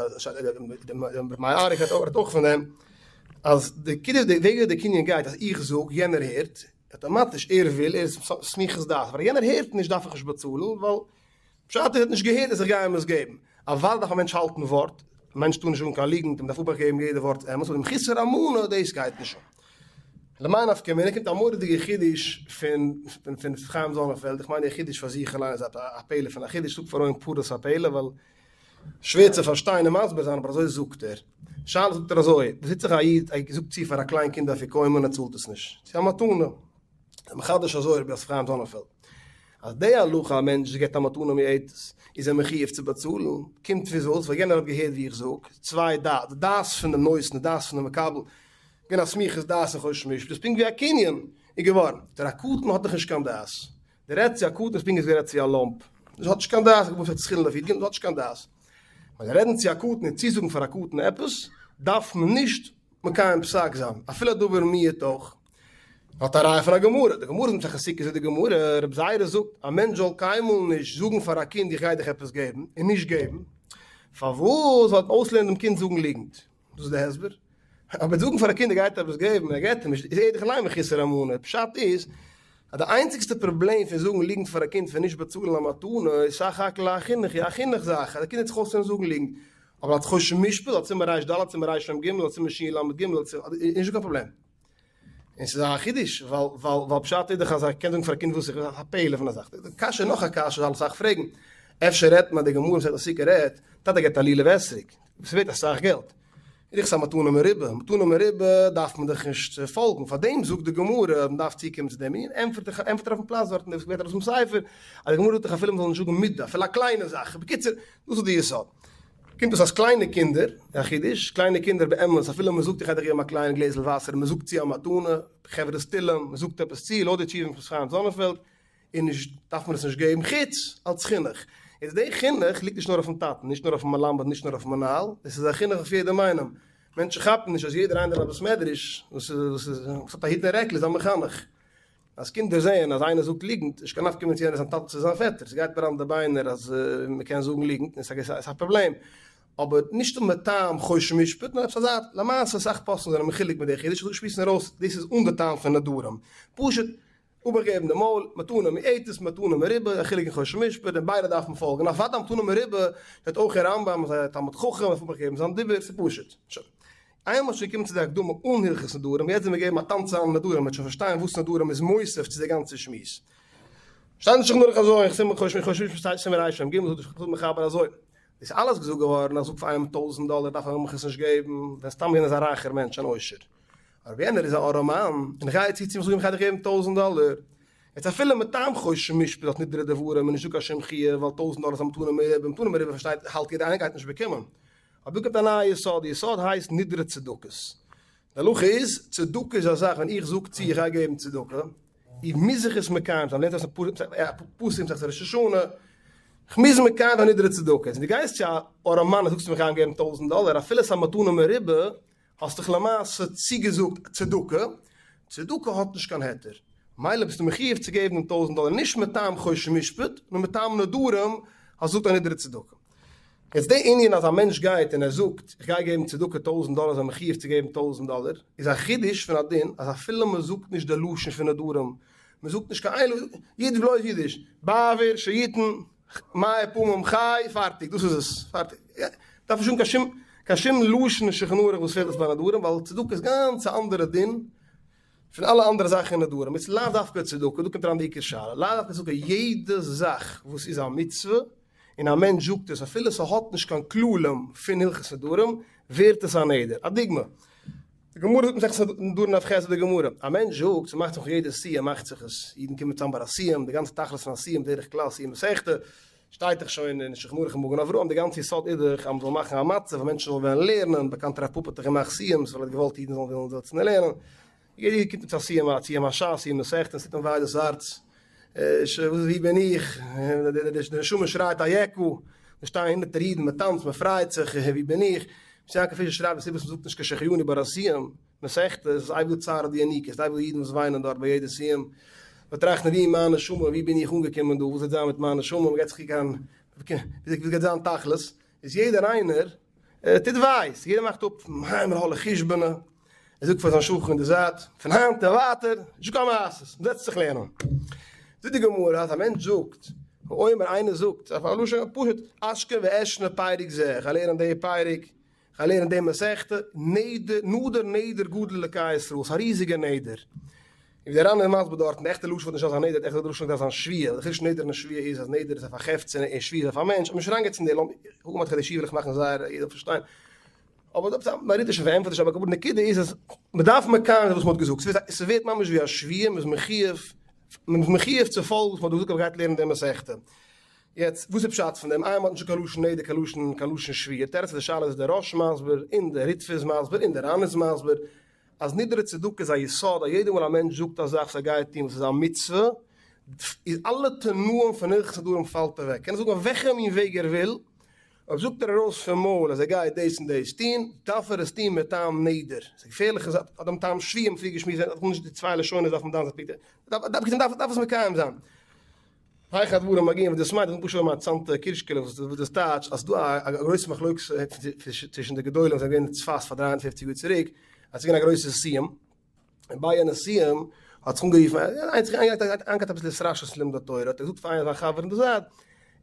מאי אריק רעדט אויך פון דעם, אז די כאילו די וועג ווי די קנין גייט אז איך זאג יענער הערט, אטאמאטיש ער וויל, ער איז סמיכות דעת, אבער יענער הערט נישט דארף איך נישט באצאלן, ווייל פשט איז ער האט נישט געהערט אז איך גיי אים עס געבן. אוודאי דארף א מענטש האלטן ווארט, א מענטש טאר נישט זאגן קיין ליגנט, מען דארף אבאכט געבן יעדע ווארט אמת, אבער דעם חוסר אמונה דאס גייט נישט אן. למאי נפקא מינה קומט א מורא'דיגע חידוש פון פון חיים זאנענפעלד, איך מיין דער חידוש פאר זיך אליין איז א פלא פון א חידוש, זאגט פאר אוין פרות א פלא ווייל שווער צו פארשטיין און מסביר זיין אבער אזוי זאגט ער. שאלה זאגט ער אזוי, וואס טוט זיך א איד א זאגט צו פאר א קליין קינד אפיקומן און ער צאלט עס נישט, ס'איז א מתנה. איז מחדש אזוי רבי יוסף חיים זאנענפעלד אז די הלכה א מענטש געבט א מתנה מועטת איז ער מחיוב צו באצאלן, קומט פון וואס? ווייל יענער האט געהערט ווי איך זאג, צוויי דעת, די דעת פון דעם נותן, די דעת פון דעם מקבל, געווען א סמיכות דעת אין חושן משפט, איז פונקט ווי א קנין איז געווארן, דער א קטן האט דאך נישט קיין דעת, די רעדט צו א קטן איז פונקט ווי רעדט צו א לאמפ, דאס האט נישט קיין דעת, איך בין זיך לפי דעם, דאס האט נישט קיין דעת. ווען רעדן צו א קטן און צוזאגן פאר א קטן עפעס, דארף מען נישט מקיים פסק זיין, אפילו א דבר מיעוט אויך. האט א ראיה פון א גמרא, די גמרא זאגט מסכת סוכה זאגט די גמרא, רב זירא זאגט, א מענטש זאל קיינמאל נישט זאגן פאר א קינד איך גיי דיך עפעס געבן, און נישט געבן, פארוואס? ווייל אויסלערנען דעם קינד זאגן ליגנט, דאס איז די הסבר, אבער זאגן פאר א קינד ער גייט עפעס געבן און ער געבט אים נישט, איז ער דאך אליין מחוסר אמונה, פשט איז, אז די איינציגסטע פראבלעם פון זאגן ליגנט פאר א קינד פון נישט באצאלן א מתנה איז סך הכל א חינוך, א חינוך זאך, אז די קינד וועט זיך אויסלערנען זאגן ליגנט, אבער אלס חושן משפט, אלס סימן רש ד, אלס סימן רמ ג, אלס סימן ש ל ג, איז נישטא קיין פראבלעם. און ס'איז א חידוש, ווייל ווייל ווייל פשט איז דאך אז איך קען זאגן פאר א קינד וואס איך וויל, א פלא פון א זאך. די קשיא נאך א קשיא זאל אסאך פרעגן, אפשר רעדט מען די גמרא מסכת סוכה רעדט, טאטע געבט א לולב אתרוג, ס'ווערט אסאך געלט, איז דאך עס א מתנה מרובה, מתנה מרובה דארף מען דאך נישט פאלגן, פארדעם זאגט די גמרא אז מ'דארף צוקומען צו דעם ענין, ענטפערט ער ענטפערט ער אויפן פלאץ דארטן, דאס ווערט ארויס פון ספר, אז די גמרא זאגט דאך אפילו מ'זאל נישט זאגן מידה, אפילו א קליינע זאך, בקיצור, דאס איז די יסוד. קומט אויס אז קליינע קינדער, א חידוש, קליינע קינדער באמת אפילו מען זאגט איך גיי דיך געבן א קליין גלעזל וואסער און מען זאגט צו א מתנה, חברת תהלים, מען זאגט עפעס צו, לויט די תשובה פון חיים זאנענפעלד, איז נישט, דארף מען עס נישט געבן, חוץ אלס חינוך. איז די חינוך ליגט נישט נאר אויפן טאטן, נישט נאר אויפן מלמד, נישט נאר אויפן מנהל, דאס איז א חינוך אויף יעדעם איינעם. מענטשן כאפן נישט אז יעדער איינער אין א בית מדרש וואס איז וואס איז וואס האט א היט און רעקל איז א מחנך. אז קינדער זעען אז איינער זאגט ליגנט, נישט קיין נפקא מינה צו יענער איז זיין טאטע צו זיין פעטער, ס'גייט מיר אן די ביינער אז מ'קען זאגן ליגנט און ס'איז א פראבלעם, אבער נישט מטעם חושן משפט נאר עפעס אזא, למעשה אסאך פוסקים זענען מחולק מיט די חידוש, איך זאג שמועסן ארויס דאס איז אן די טעם פון נדרים, פשוט איבערגעבן די מויל, מתנה מועטת מתנה מרובה, א חילוק אין חושן משפט, און ביידע דארף מען פאלגן, אוודאי מתנה מרובה שטייט אויך אין רמב ם אז א תלמיד חכם דארף איבערגעבן זיין דיבור, ס'איז פשוט. שוין. איינמאל מ'האט שוין געקומען צו די הקדמה אן הלכות נדרים, יעצט ווען מיר געבן א טאנץ אריין אין נדרים מ'וועט שוין פארשטיין וואס נדרים איז מוסיף צו די גאנצע שמועס. שטייט אין שולחן ערוך אזוי, אין סימן חושן חושן משפט סימן רמ ג זאגט דער מחבר אזוי, דאס איז אלעס געזאגט געווארן אז זאג פאר איינעם טויזענט דאלער דארף ער מיך עס נישט געבן, ווען סתם יענער איז א רייכער מענטש אן עושר, אבער יענער איז א ארעמאן און איך גיי צו צו אים זאגן איך גיי דיך געבן טויזענט דאלער, יעצט אפילו מטעם חושן משפט האט נדרי דברים און נישטא קיין שום חיוב ווייל טויזענט דאלער איז א מתנה מרובה, מתנה מרובה פארשטייט האלט יעדער איינער גייט נישט באקומען, אבער דא קומט א נייע יסוד, די יסוד הייסט נדרי צדקות. די הלכה איז, צדקה איז א זאך ווען איך זאג צו איך גיי געבן צדקה, איך מוז זיך עס מקיים זיין, מ'לערנט אויס א פסוק מסכת ראש השנה, איך מוז מקיים זיין נדרי צדקות. ווען דו גייסט צו א ארעמאן און זאגסט אים איך גיי אים געבן טויזנט דאלער, אפילו עס איז א מתנה מרובה, האסט דיך למעשה צוגעזאגט צדקה, צדקה האט נישט קיין היתר, מילא ביסטו מחיוב צו געבן דעם טויזנט דאלער נישט מטעם חושן משפט, נאר מטעם נדרים, האסט געזאגט א נדרי צדקה. יעצט די ענין אז א מענטש גייט און ער זאגט איך גיי געבן צדקה טויזנט דאלער איז ער מחיוב צו געבן טויזנט דאלער, איז א חידוש פון א דין אז אפילו מען זאגט נישט די לשון פון נדרים, מען זאגט נישט קיין איין אידיש בלויז אידיש, בעבור שיתן מאה פעמים חי, פארטיג, דאס איז עס, פארטיג, דארף נישט האבן קיין שום קיין שום לשון אין שולחן ערוך וואס פעלט אויס ביי נדרים, ווייל צדקה איז גאנץ א אנדערע דין פון אלע אנדערע זאכן אין נדרים, איז לאו דווקא צדקה, דא קומט אריין די עיקר שאלה, לאו דווקא צדקה, יעדע זאך וואס איז א מצוה און א מענטש זאגט עס אפילו ס'האט נישט קיין כללים פון הלכות נדרים, ווערט עס א נדר. א דוגמא, די גמרא זאגט מסכת נדרים דף ח' זאגט די גמרא, א מענטש זאגט, ס'מאכט זיך יעדע סיום מאכט זיך עס, אידן קומען צוזאם ביי א סיום, די גאנצע תכלית פון א סיום בדרך כלל סיום מסכתא, שטייט דאך שוין אין שולחן ערוך אין מגן אברהם, די גאנצע יסוד איז דאך אז מ'זאל מאכן א מצב אז מענטשן זאלן וועלן לערנען, באקאנט רב פפא האט דאך געמאכט סיום'ס ווייל ער האט געוואלט אידן זאלן ווילן זיצן און לערנען, יעדער איד קומט מיט א סיום, א סיום הש"ס, סיום מסכתא, און ס'טוט אים וויי דאס הארץ, ווי בין איך, די נשמה שרייט אייכה, עס שטייען הונדערטער אידן, מען טאנצט, מען פריידט זיך, ווי בין איך, ר' יעקב פישער שרייבט די סיבה וואס מען זאגט נישט קיין שהחיינו ביי א סיום מסכתא, עס איז אייביג דא צערא דינוקא, עס איז אייביג דא אידן וואס וויינען דארט ביי יעדע סיום, מען טראכט ווי איז מיין נשמה, ווי בין איך אנגעקומען דא, וואס וועט זיין מיט מיין נשמה, מען געבט זיך א קוק אן, וואס גייט זיין תכלית, איז יעדער איינער טוט וויי, יעדער מאכט אפ מהימר הלך חשבונא, ער זאגט פאר זיין שכן אין די זייט, פון היינט און ווייטער, נישטא קיין מעשות, מען זעצט זיך לערנען. זאגט די גמרא אז א מענטש זאגט, האומר איינער זאגט, אויף א לשון פשוט, אשכם ואשנה פרק זה, איך גיי לערנען די פרק, איך גיי לערנען די מסכתא, נדר, נדר נדר גדול לאלקי ישראל, ס'איז א ריזיגע נדר. און ווי דער רמב ם איז מסביר דארטן, די עכטע לשון וואלט נישט זיין נדר, די עכטע לשון דארף זיין שבועה, די חידוש נדר און שבועה איז אז נדר איז אויף א חפצא און שבועה איז אויף א מענטש, אבער נישט אריינגיין צו אין די, לאמיר, איך האב די שבועה וויל איך מאכן זייער יעדער זאל פארשטיין, אבער דא עפעס א מהרי"ט שוין פארענטפערט נישט אבער די נקודה איז אז מ'דארף מקיים זיין וואס מ'האט געזאגט, ס'ווערט ממש ווי א שבועה, מ'איז מחיוב, מ'איז מחיוב צו פאלגן וואס מ'האט געזאגט אז מ'גייט לערנען די מסכתא. יעצט וואס איז פשט פון דעם? איי מ'האט נישט קיין לשון נדר קיין לשון קיין לשון שבועה, תירוץ אויף די שאלה איז דער רא"ש מסביר און דער ריטב"א איז מסביר און דער ר"ן איז מסביר אז נדרי צדקה איז א יסוד אז יעדע מאל א מענטש זאגט א זאך וואס ער גייט טון וואס איז א מצוה איז אלע תנאים פון הלכות נדרים פאלט אוועק, קען ער זאגן אויף וועלכע מין וועג ער וויל, אויב זאגט ער ארויס פון מויל אז ער גייט דאס און דאס טון, דארף ער עס טון מטעם נדר, ס'איז געפערליך עס האט דעם טעם שבועה האבן פריער געשמועסט ווען נישט די צוויי לשונות דארף מען דן זיין פונקט, דארף דארף עס מקיים זיין. היכי הדברים מגיעים וואס דאס מיינט, איך וויל פשוט האבן א אינטערעסאנטע קישקעלע וואס דאס טייטש, אז ס'דא א גרויסע מחלוקת צווישן די גדולים וואס זענען געווען אין צפת פאר 350 יאר צוריק, אז ס'איז געווען א גרויסע סיום, און ביי יענע סיום האט זיך אנגערופן איינער האט אביסל התרשמות אין לימוד התורה, האט ער געזאגט פאר איינער זיין חבר אין די זייט,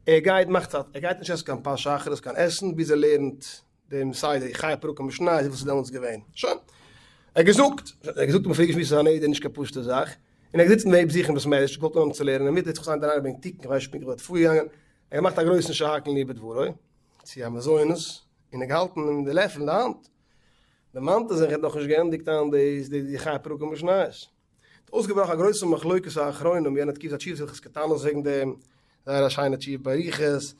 ער גייט מאכט צייט, ער גייט נישט עסן קיין פת שחרית קיין עסן ביז ער לערנט דעם סדר חי פרקים משניות וואס איז דעמאלטס געווען, שוין, ער האט געזאגט, ער האט געזאגט האט מען פריער געשמועסט אז א נדר איז נישט קיין פשוטע זאך, און ער האט געזיצן נעבן זיך אין בית מדרש, געוואלט אנהויבן צו לערנען, אינמיטן האט זיך עס איינער אריינגעברענגט תיקון, כ'ווייס נישט פונקטליך וואס האט פארגעגאנגען, ער האט געמאכט א גרויסן שהכל נהיה בדברו, צו א מזונות, און ער האט געהאלטן די לעפל אין די האנט, דערמאנט ער זיך ער האט נאכנישט געענדיגט היינט די די חי פרקים משניות. האט אויסגעבראכן א גרויסע מחלוקת האחרונים יענע תקופה א תשובת הלכות קטנות וועגן דעם, זייער א שיינע תשובה באריכות,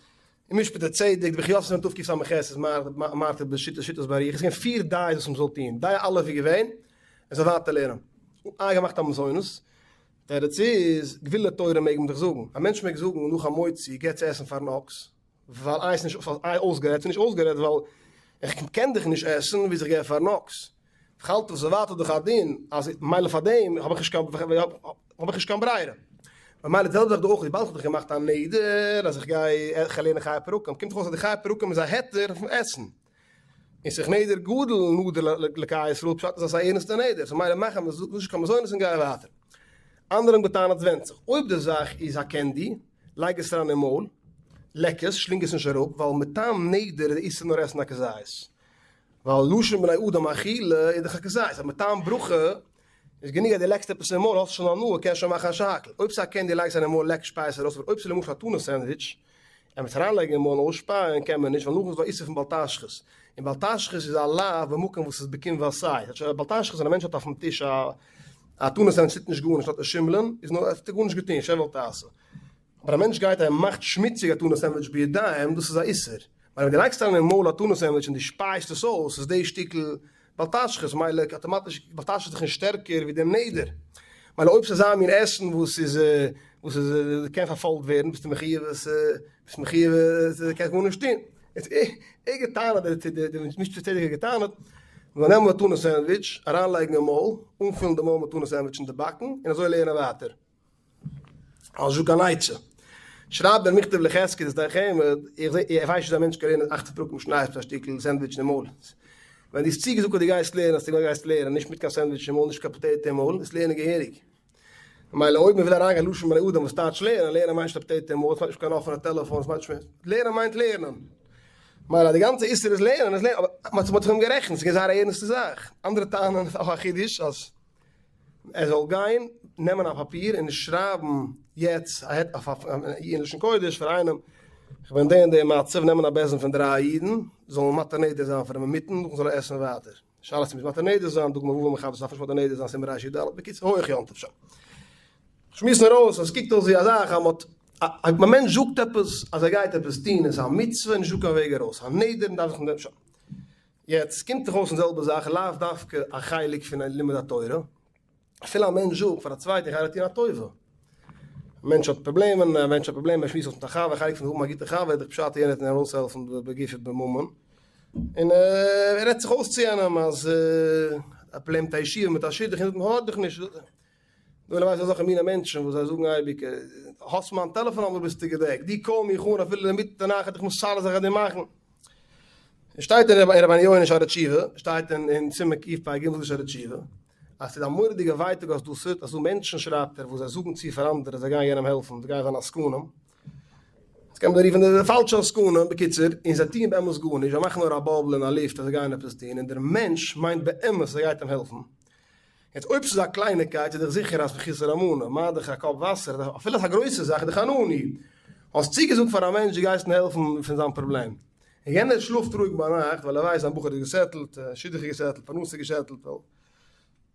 און משפטי צדק, די ברכי יוסף אין תקס"ח איז מרתיב בשיטות שיטות באריכות, עס איז געווען פיר דעות וואס מען זאל טון, דעה א' איז געווען ער זאל ווייטער לערנען, איי געמאכט א מזונות, תירוץ איז, גבול לתורה מעג מען דאך זאגן, א מענטש מעג זאגן נאך המוציא געב צו עסן פארן אקס, ווייל איי ס'נישט איי אויסגערעדט ס'נישט אויסגערעדט ווייל איך קען דיך נישט עסן ווי איך געב פארן אקס, כ'האלט דאך ווייטער דאך א דין אז ממילא פאר דעם האב איך נישט קיין האב איך נישט קיין ברירה. ממילא די זעלבע זאך דא אויך וויבאלד כ'האב דאך געמאכט א נדר אז איך גיי איך גיי לערנען חיי פרקים קומט דאך אויס אז די חיי פרקים איז א היתר פון עסן. און ס'איז נדר גדול נדר לאלקי ישראל פשט איז אז ס'איז א ערנסטע נדר סאו ממילא מאך נישט קיין מזונות און גיי ווייטער. אנדערע האבן געטענה'ט ס'ווענדט זיך אויב די זאך איז א candy לייג עס אריין אין מויל לעק עס שלינג עס נישט אראפ ווייל מטעם נדר איז איסור נאר עסן א כזית ווייל לשון בני אדם אכילה איז דאך א כזית אבער מטעם ברכה איז גענוג אז דו לעקסט עפעס אין מויל האסט שוין הנאה קענסט שוין מאכן א שהכל אויב ס'איז א candy לייג עס אריין אין מויל לעק שפיי עס ארויס אבער אויב ס'איז למשל א tuna sandwich און עס אריינלייגן אין מויל און אויסשפייען קען מען נישט ווייל נאכדעם איז דא איסור פון בל תשחית און בל תשחית איז א לאו במקום וואס איז בקום ועשה בל תשחית ווען א מענטש האט אויפן טיש א א tuna sandwich טוט נישט גארנישט לאזט עס שימלען איז נאר האט ער גארנישט געטון שב ואל תעשה אבער א מענטש גייט און מאכט שמוציג א tuna sandwich בידיים דאס איז א איסור ווייל ווען דו לייגסט אריין אין מויל א tuna sandwich און דו שפייסט עס אויס איז די שטיקל בל תשחית מילא אטאמאטיש בל תשחית איז דאך נישט שטערקער ווי דעם נדר מילא אויב ס'איז אזא מין עסן וואס איז וואס איז קען פארפוילט ווערן ביסטו מחיוב עס ביסט מחיוב עס קענסט גארנישט טון איז ער געטענה'ט די די משפט צדק האט געטענה'ט מ'זאל נעמען א tuna sandwich אריינלייגן אין מויל אנפילן די מויל מיט tuna sandwich אין די באקן און אזוי לערנען ווייטער. אלזא קיין עצה. שרייבט דער מכתב לחזקי דאס דיין חמד, איך זע, איך ווייס נישט אז א מענטש קען לערנען אכצן פרקים משניות מיט א שטיקל סענדוויטש אין מויל. ווען דו האסט צוגעזאגט אז דו גייסט לערנען, האסטו געזאגט גייסט לערנען, נישט מיט קיין סענדוויטש אין מויל, נישט קיין potato אין מויל, דאס לערנען געהעריג. ממילא אויב מ'וויל אריינגיין לשון בני אדם וואס טייטש לערנען, לערנען מיינט נישט אפדעיטן אמאל, עס מיינט נישט קיין אפענע טעלעפאן, עס מיינט נישט, לערנען מיינט לערנען. ממילא די גאנצע איסור איז לערנען איז לערנען, אבער מ'האט זיך אים גערעכנט, ס'איז געווען זייער א ערנסטע זאך. אנדערע טענה'ן, אויך א חידוש, אז ער זאל גיין נעמען א פאפיר און שרייבן יעצט אין לשון קודש פאר איינעם, איך בין די און די מצב, נעמען א בית דין פון דריי אידן, זאלן מתיר נדר זיין פאר אים אינמיטן, נאכדעם זאל ער עסן ווייטער. שאלה צו מ'מוז מתיר נדר זיין, דוגמא וואו מחבר דארף נישט מתיר נדר זיין סימן רי"ד, בקיצור הויעך יום טוב שוין. שמועסן ארויס אז עס קוקט אויס ווי א זאך אז מ'האט א מענטש זאגט עפעס אז ער גייט עפעס טון עס איז א מצוה נישט דא קיין וועג ארויס א נדר מ'דארף זיך מיט דעם שוין. יעצט קומט דאך אויס די זעלבע זאך לאו דווקא א חלק פון לימוד התורה, אפילו א מענטש זאגט פאר א צווייטן איך גיי דיר טון א טובה, א מענטש האט פראבלעמען, א מענטש האט פראבלעמען ער שמועסט אויס מיט א חבר, חלק פון האבן א גוטע חבר איז דאך פשט יענער וועט אים ארויסהעלפן בגוף ובממון, און ער רעדט זיך אויס צו יענעם אז א פראבלעם מיט א ישיבה מיט א שידוך, און זאגט מען האט דיך נישט, דא ווייסט אזעלכע מינע מענטשן וואס זיי זאגן אייביג האסט מיין טעלעפאן נומבער ביסטו געדעקט, דו call מיך אן אפילו אינמיטן די נאכט איך מוז אלע זאכן דיר מאכן. עס שטייט אין רבינו יונה שערי תשובה, שטייט אין סימן קפ"ג שערי תשובה, אז ס'איז א מורא'דיגע ווייטאג אז דא ס'איז דא מענטשן שרייבט ער וואס זיי זאגן צו פאר אנדערע זיי גייען יענעם העלפן, זיי גייען זיין עסקנים, דאס קען מען רופן די פאלשע עסקנים, בקיצור, און זיי טוען באמת גארנישט, זיי מאכן נאר א bubble אין א לופט אז זיי גייען עפעס טון, און דער מענטש מיינט באמת אז ער גייט אים העלפן. יעצט אויב ס'איז א קלייניקייט איז דאך זיכער אז מחוסר אמונה, מה דאך א קאפ וואסער, אפילו א גרויסע זאך איז דאך אן עני. האסט צוגעזאגט פאר א מענטש דו גייסט אים העלפן פון זיין פראבלעם, און יענער שלאפט רואיג ביינאכט ווייל ער ווייסט זיין בחור איז געסעטלט, שידוך איז געסעטלט, פרנסה איז געסעטלט, ווייל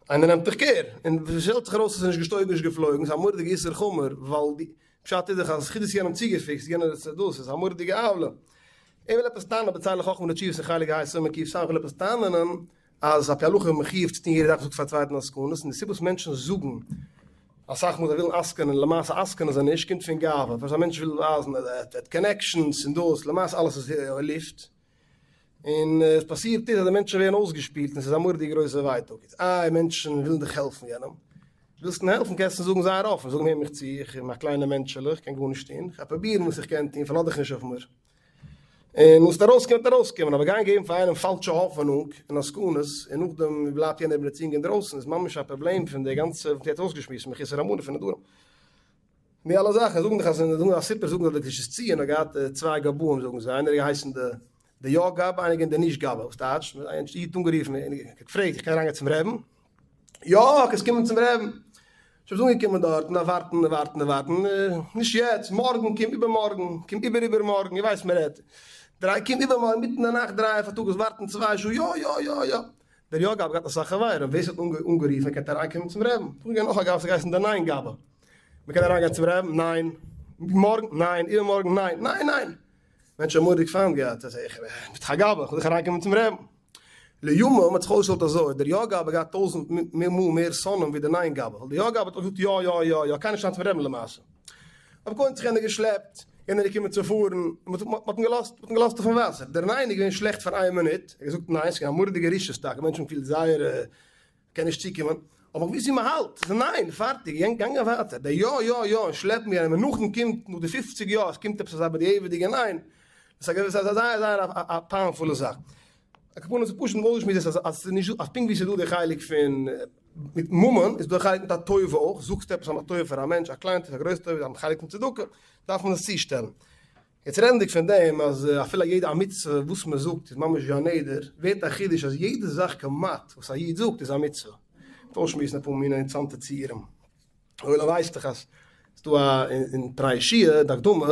איינער נעמט דיך קער, און שטעלט זיך ארויס אז ס'איז נישט געשטויגן נישט געפלויגן, ס'איז א מורא'דיגע איסור חמור, ווייל די פשט איז דאך אז חוץ איז יענעם צוגעפיקסט, יענער איז דאס, איז א מורא'דיגע עוולה. ער וויל עפעס טענה'ן בצלאל חכמה לתשובות אין חלק ה' סימן קס', וויל עפעס טענה'נען אז על פי הלכה איז מחיוב צו טון יעדע זאך וואס זאגט פאר א צווייטן עסקנות, און די סיבה וואס מענטשן זאגן אסאך מאל זיי ווילן עסקנ'ען למעשה עסקנ'ען זיי נישט קומט פון גאווה, פארוואס א מענטש וויל ווייזן אז ער האט connections און דאס, למעשה אלעס איז לופט, און עס פאסירט איז אז די מענטשן ווערן אויסגעשפילט און עס איז א מורא'דיגע גרויסע ווייטאג, איז איי מענטשן ווילן דיך העלפן יענעם, ווילסט אים העלפן קענסטו זאגן זייער אפן, זאג אים הער מיך צו, איך בין א קליינע מענטשעלע, איך קען גארנישט טון, איך גיי פרובירן וואס איך קען טון, פארלאז דיך נישט אויף מיר. און וואס וועט ארויסקומען וועט ארויסקומען, אבער גיין געבן פאר איינעם פאלשע האפענונג און עסקנות, און נאכדעם בלייבט יענער מיט די צונג אינדרויסן, איז ממש א פראבלעם פון די גאנצע וואס מ'האט אויסגעשמועסט מחוסר אמונה פון נדרים. די אלע זאכן זאגן דאך אז זאגן א סיפור זאגן אז די קדושת ציון האט געהאט צוויי גבאים זאגן זיי, איינער האט געהייסן די די יא גבאי איינער געווען די נישט גבאי, וואס טייטש? א איד האט אנגערופן און געפרעגט איך קען אריינגיין צום רעבן? יא, קענסט קומען צום רעבן. שוין איז אנגעקומען דארט, און ווארטן און ווארטן און ווארטן, נישט יעצט, מארגן, קום איבערמארגן, קום איבער איבערמארגן, איר ווייסט מען רעדט, דריי, קום איבערמארגן, מיטן די נאכט דריי פארטאגס, ווארטן צוויי שעה, יא יא יא יא. דער יא גבאי האט געהאט אסאך חברים, ווער ס'האט אנגערופן קען אריינקומען צום רעבן. דא איז געווען נאך א גבאי וואס האט געהייסן דער ניין גבאי. מ'קען אריינגיין צום רעבן? ניין. מארגן? ניין. איבערמארגן? ניין. ניין ניין. מענטשן האבן מורא'דיג פיינט געהאט, אז איך בין דאך א גבאי, איך וויל דאך אריינקומען צום רעבן. לימים האט זיך אויסגעשטעלט אזוי, דער יא גבאי האט געהאט טויזענט מאל מער שונאים ווי דער ניין גבאי, ווייל דער יא גבאי האט געזאגט יא יא יא יא, קיינער נישט אריין צום רעבן למעשה. אבער קודם האט זיך יענער געשלעפט, יענער איז געקומען צו פארן, מען האט אים געלאזט, מען האט אים געלאזט אויפן וואסער. דער ניין איז געווען שלעכט פאר איין מינוט, ער האט געזאגט ניין, ס'איז געווען א מורא'דיגע רשעות טאקע, מענטשן האבן געפילט זייער קען נישט צוקומען, אבער ווי אזוי מען האלט, ס'איז ניין, פארטיג, געגאנגען ווייטער, דער יא יא יא און שלעפן יענעם, און נאכדעם קומט נאך די פופציג יא, עס קומט עפעס אזא בדיעבד'יגע ניין, דאס איז א זייער זייער א פיינפולע זאך. על כל פנים איז פשוט אויסגעשמועסט אז אז ס'איז נישט אז פונקט ווי ס'איז דא די חלק פון מיט ממון איז דא א חלק מיט א טובה אויך, זאגסט עפעס א טובה פאר א מענטש, א קליינע טובה א גרויסע טובה, א חלק פון צדקה, דארף מען עס צושטעלן. יעצט רעדנדיג פון דעם אז אפילו א יעדע א מצוה וואס מען זאגט איז ממש ווי א נדר, ווערט א חידוש אז יעדע זאך כמעט וואס א איד זאגט איז א מצוה. מ'וועט אויסשמועסן אפאר מיני אינטערעסאנטע ציורים. אויב ווייסט דאך אז ס'דא א אין פני יהושע די הקדמה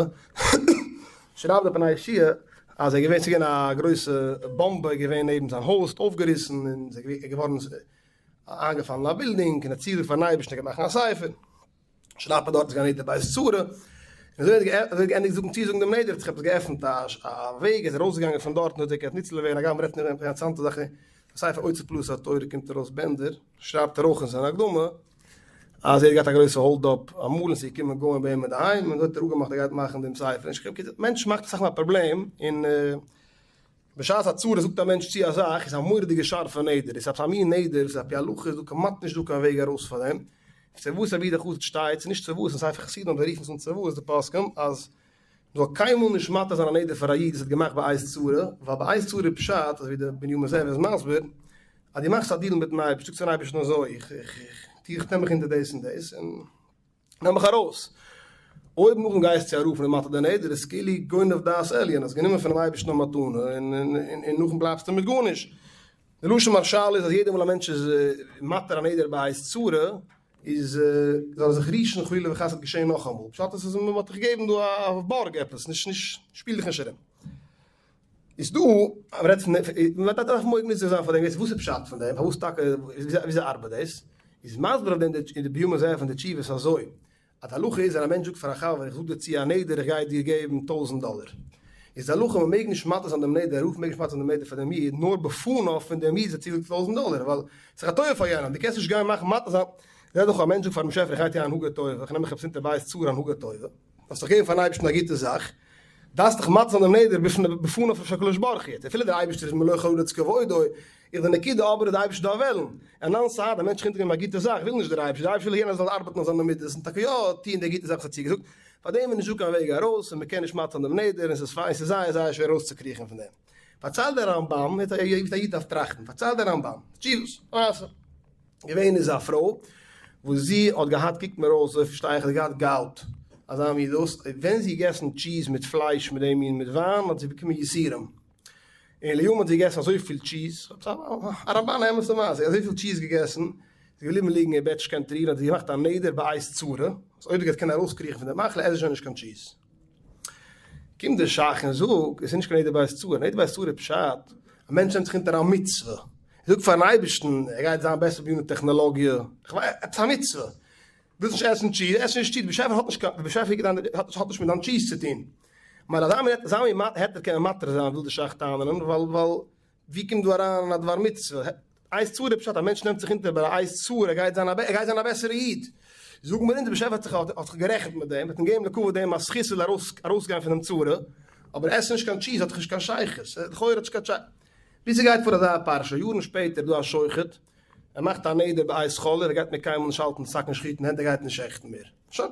שרייבט דער פני יהושע אז ער איז געווען ס'איז געווען א גרויסע באמבע געווען נעבן זיין הויז האט אויפגעריסן און ס'איז געווארן איינגעפאלן א בילדינג און ער האט צוגעזאגט פארן אייבערשטן ער גייט מאכן א ספר. שרייבט ער דארט איז געווען א נדר בעת צרה, און אזוי האט ער געענדיגט זאגן צוזאגן דעם נדר האט זיך עפעס געעפנט א וועג ער איז ארויסגעגאנגען פון דארט און האט געקענט ניצול ווערן, הגם מ'רעדט פון אינטערעסאנטע זאכן, ספר אוצר פלאות התורה קומט ארויס בענדער, שרייבט ער אויך אין זיין הקדמה אז ער האט געהאט א גרויסע hold up אמאל און ס'איז געקומען גוים ביי אים אינדערהיים און אזוי האט ער אפגעמאכט ער גייט מאכן דעם ספר, מענטש מאכט אסאך מאל א פראבלעם און. בשעת א צרה זאגט א מענטש צו א זאך איז א מורא'דיגע שארפע נדר, איז עפעס א מין נדר וואס על פי הלכה איז דא כמעט נישט דא קיין וועג ארויס פאר דעם, צוואת רבי יהודה החסיד שטייט, ס'איז נישט צוואת אין ספר חסידים אבער זיי רופן עס אן צוואת די פוסקים, אז מ'זאל קיינמאל נישט מתיר זיין א נדר פאר א איד וואס האט געמאכט בעת צרה, ווייל בעת צרה איז פשט, אזוי ווי דער בנימין זאב איז מסביר, אז דו מאכסט א דיעל מיטן אייבערשטן, זאגסט פארן אייבערשטן אזוי, איך איך איך נעם מיך אונטער דאס און דאס, און. נעם מיך ארויס. אויב נאכדעם גייסטו צו א רב און מתיר די נדר איז כאילו גונב דעת עליון, האסט גענומען פונעם אייבערשטן א מתנה און נאכדעם בלייבסטו מיט גארנישט. די לשון מהרש"ל איז אז יעדע מאל א מענטש איז מתיר א נדר בעת צרה איז זאל ער זיך רישן חלילה וחס ס'וועט געשען נאכאמאל, פשט איז אז מען האט דיך געגעבן דא א בארג עפעס, נישט נישט שפיל דיך נישט ארום. איז דא, מען רעדט פון, מען דארף מודיע נזהר זיין פאר דעם, וואס איז פשט פון דעם, פארוואס טאקע, וויאזוי ארבעט דאס, איז מסביר אויף דעם די בנימין זאב פון די תשובות אזוי, אז די הלכה איז ווען א מענטש זאגט פאר א חבר איך זאג דיר צו א נדר איך גיי דיר געבן טויזענט דאלער, איז די הלכה מען מעג נישט מתיר זיין דעם נדר, א רב מעג נישט מתיר זיין דעם נדר פאר דעם איד נאר בפניו פון דעם איד איז ער צוגעזאגט טויזענט דאלער, ווייל ס'איז א טובה פאר יענעם, דו קענסט נישט גיין מאכן מתיר זיין, זע דאך א מענטש זאגט פארן באשעפער איך גיי טון א הנהגה טובה, איך נעם מיך עפעס אונטער בעת צרה הנהגה טובה, דארפסט דאך געבן פארן אייבערשטן א גוטע זאך, דארפסט דאך מתיר זיין דעם נדר בפניו של הקדוש ברוך הוא, אפילו דער אייבערשטער איז מלא כל הארץ כבודו, איז די נקודה אבער איז די אייבערשטער דארף וועלן, און אנ סא די מענטש קומט געבן א גוטע זאך וויל נישט דער אייבערשטער, דער אייבערשטער וויל יענער זאל ארבעטן אויף זיינע מידות און טאקע יא טוען די גוטע זאך וואס ער האט צוגעזאגט, פאר דעם איז נישטא קיין וועג ארויס און מען קען נישט מתיר זיין דעם נדר און ס'איז זייער זייער שווער ארויסצוקריכן פון דעם. פארציילט דער רמב"ם, ווי א איד דארף טראכטן, פארציילט דער רמב"ם, תשובות, מעשה. געווען איז א פרוי וואס זי האט געהאט קוקט מיר אויס אזוי פארשטיי איך זי האט געהאט gout אזא מין דאס ווען זי געגעסן טשיז מיט פלייש מיט דעם מין מיט וויין האט זי באקומען יסורים און לימים האט זי געגעסן אזויפיל טשיז א רמב"ן אמת'ע מעשה אזויפיל טשיז געגעסן זי איז געבליבן ליגן אין בעט נישט קענען רירן האט זי געמאכט א נדר בעת צרה אז אויב זי גייט קענען ארויסקריכן פון די מחלה עסט זי שוין נישט קיין טשיז. קומט דער ש"ך און זאגט, עס איז נישט קיין נדר בעת צרה, נדר בעת צרה איז פשט, א מענטש נעמט זיך אונטער א מצוה, ער זאגט פארן אייבערשטן ער גייט זיין בעסער ביי טעכנאלאגיע, עפעס א מצוה, ווילסט נישט עסן טשיז, עס נישט טשיז, באשעפער האט נישט קיין, באשעפער האט נישט מיט דיין טשיז צו טון, מילא אזא מין אזא מין היתר קען מען מתיר זיין וויל דער ש"ך טענה'ן, ווייל ווייל ווי קומט דא אריין א דבר מצוה? עת צרה איז פשט א מענטש נעמט זיך אונטער ביי א עת צרה ער גייט זיין א ער גייט זיין א בעסערע איד. זאגן מיר אונז דער באשעפער האט זיך האט זיך גערעכנט מיט דעם, האט אים געגעבן לכבוד דעם א זכות זאל ארויס ארויסגיין פון דעם צרה, אבער עסן נישט קיין טשיז האט דאך נישט קיין שייכות, לכאורה האט נישט קיין שייכות. ווי ס'גייט פאר אזא פרשה, יארן שפעטער איז דא א שוחט, ער מאכט א נדר בעת חולה, ער גייט מער קיינמאל נישט האלטן סכין שחיטה אין הענט, ער גייט נישט שעכטן מער. שוין.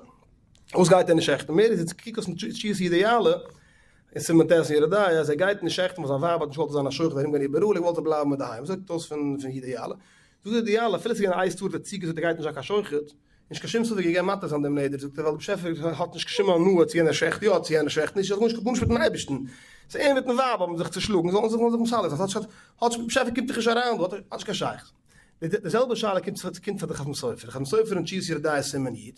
וואס גייט ער נישט שעכטן מער? איז יעצט קוק אויס אין תשובות אידעאלע, אין סימן ט' אין יורה דעה אז ער גייט נישט שעכטן ווייל זיין ווייב האט נישט געוואלט זיין א שוחט ארום גיין איבעראל, ער געוואלט בלייבן אינדערהיים, אזוי קוקט אויס פון אידעאלע. זאגט די אידעאלע אפילו ס'איז געווען א עת צרה האט ער צוגעזאגט ער גייט נישט זיין קיין שוחט, נישט קיין שום ספק געגעבן מתיר זיין דעם נדר, זאגט ער ווייל די באשעפער האט נישט קיין שום הנאה צו יענער שעכט יא צו יענער שעכט נישט, האט גארנישט מיטן אייבערשטן, סאו ער מיטן ווייב האבן זיך צושלאגן זאלן זיך זאלן זיך מסדר זיין, ס'האט נישט די באשעפער קומט דאך נישט אריין דא, האט נישט קיין שייכות. די זעלבע שאלה קומט קומט פאר די חתם סופר, די חתם סופר אין תשובות יורה דעה סימן י',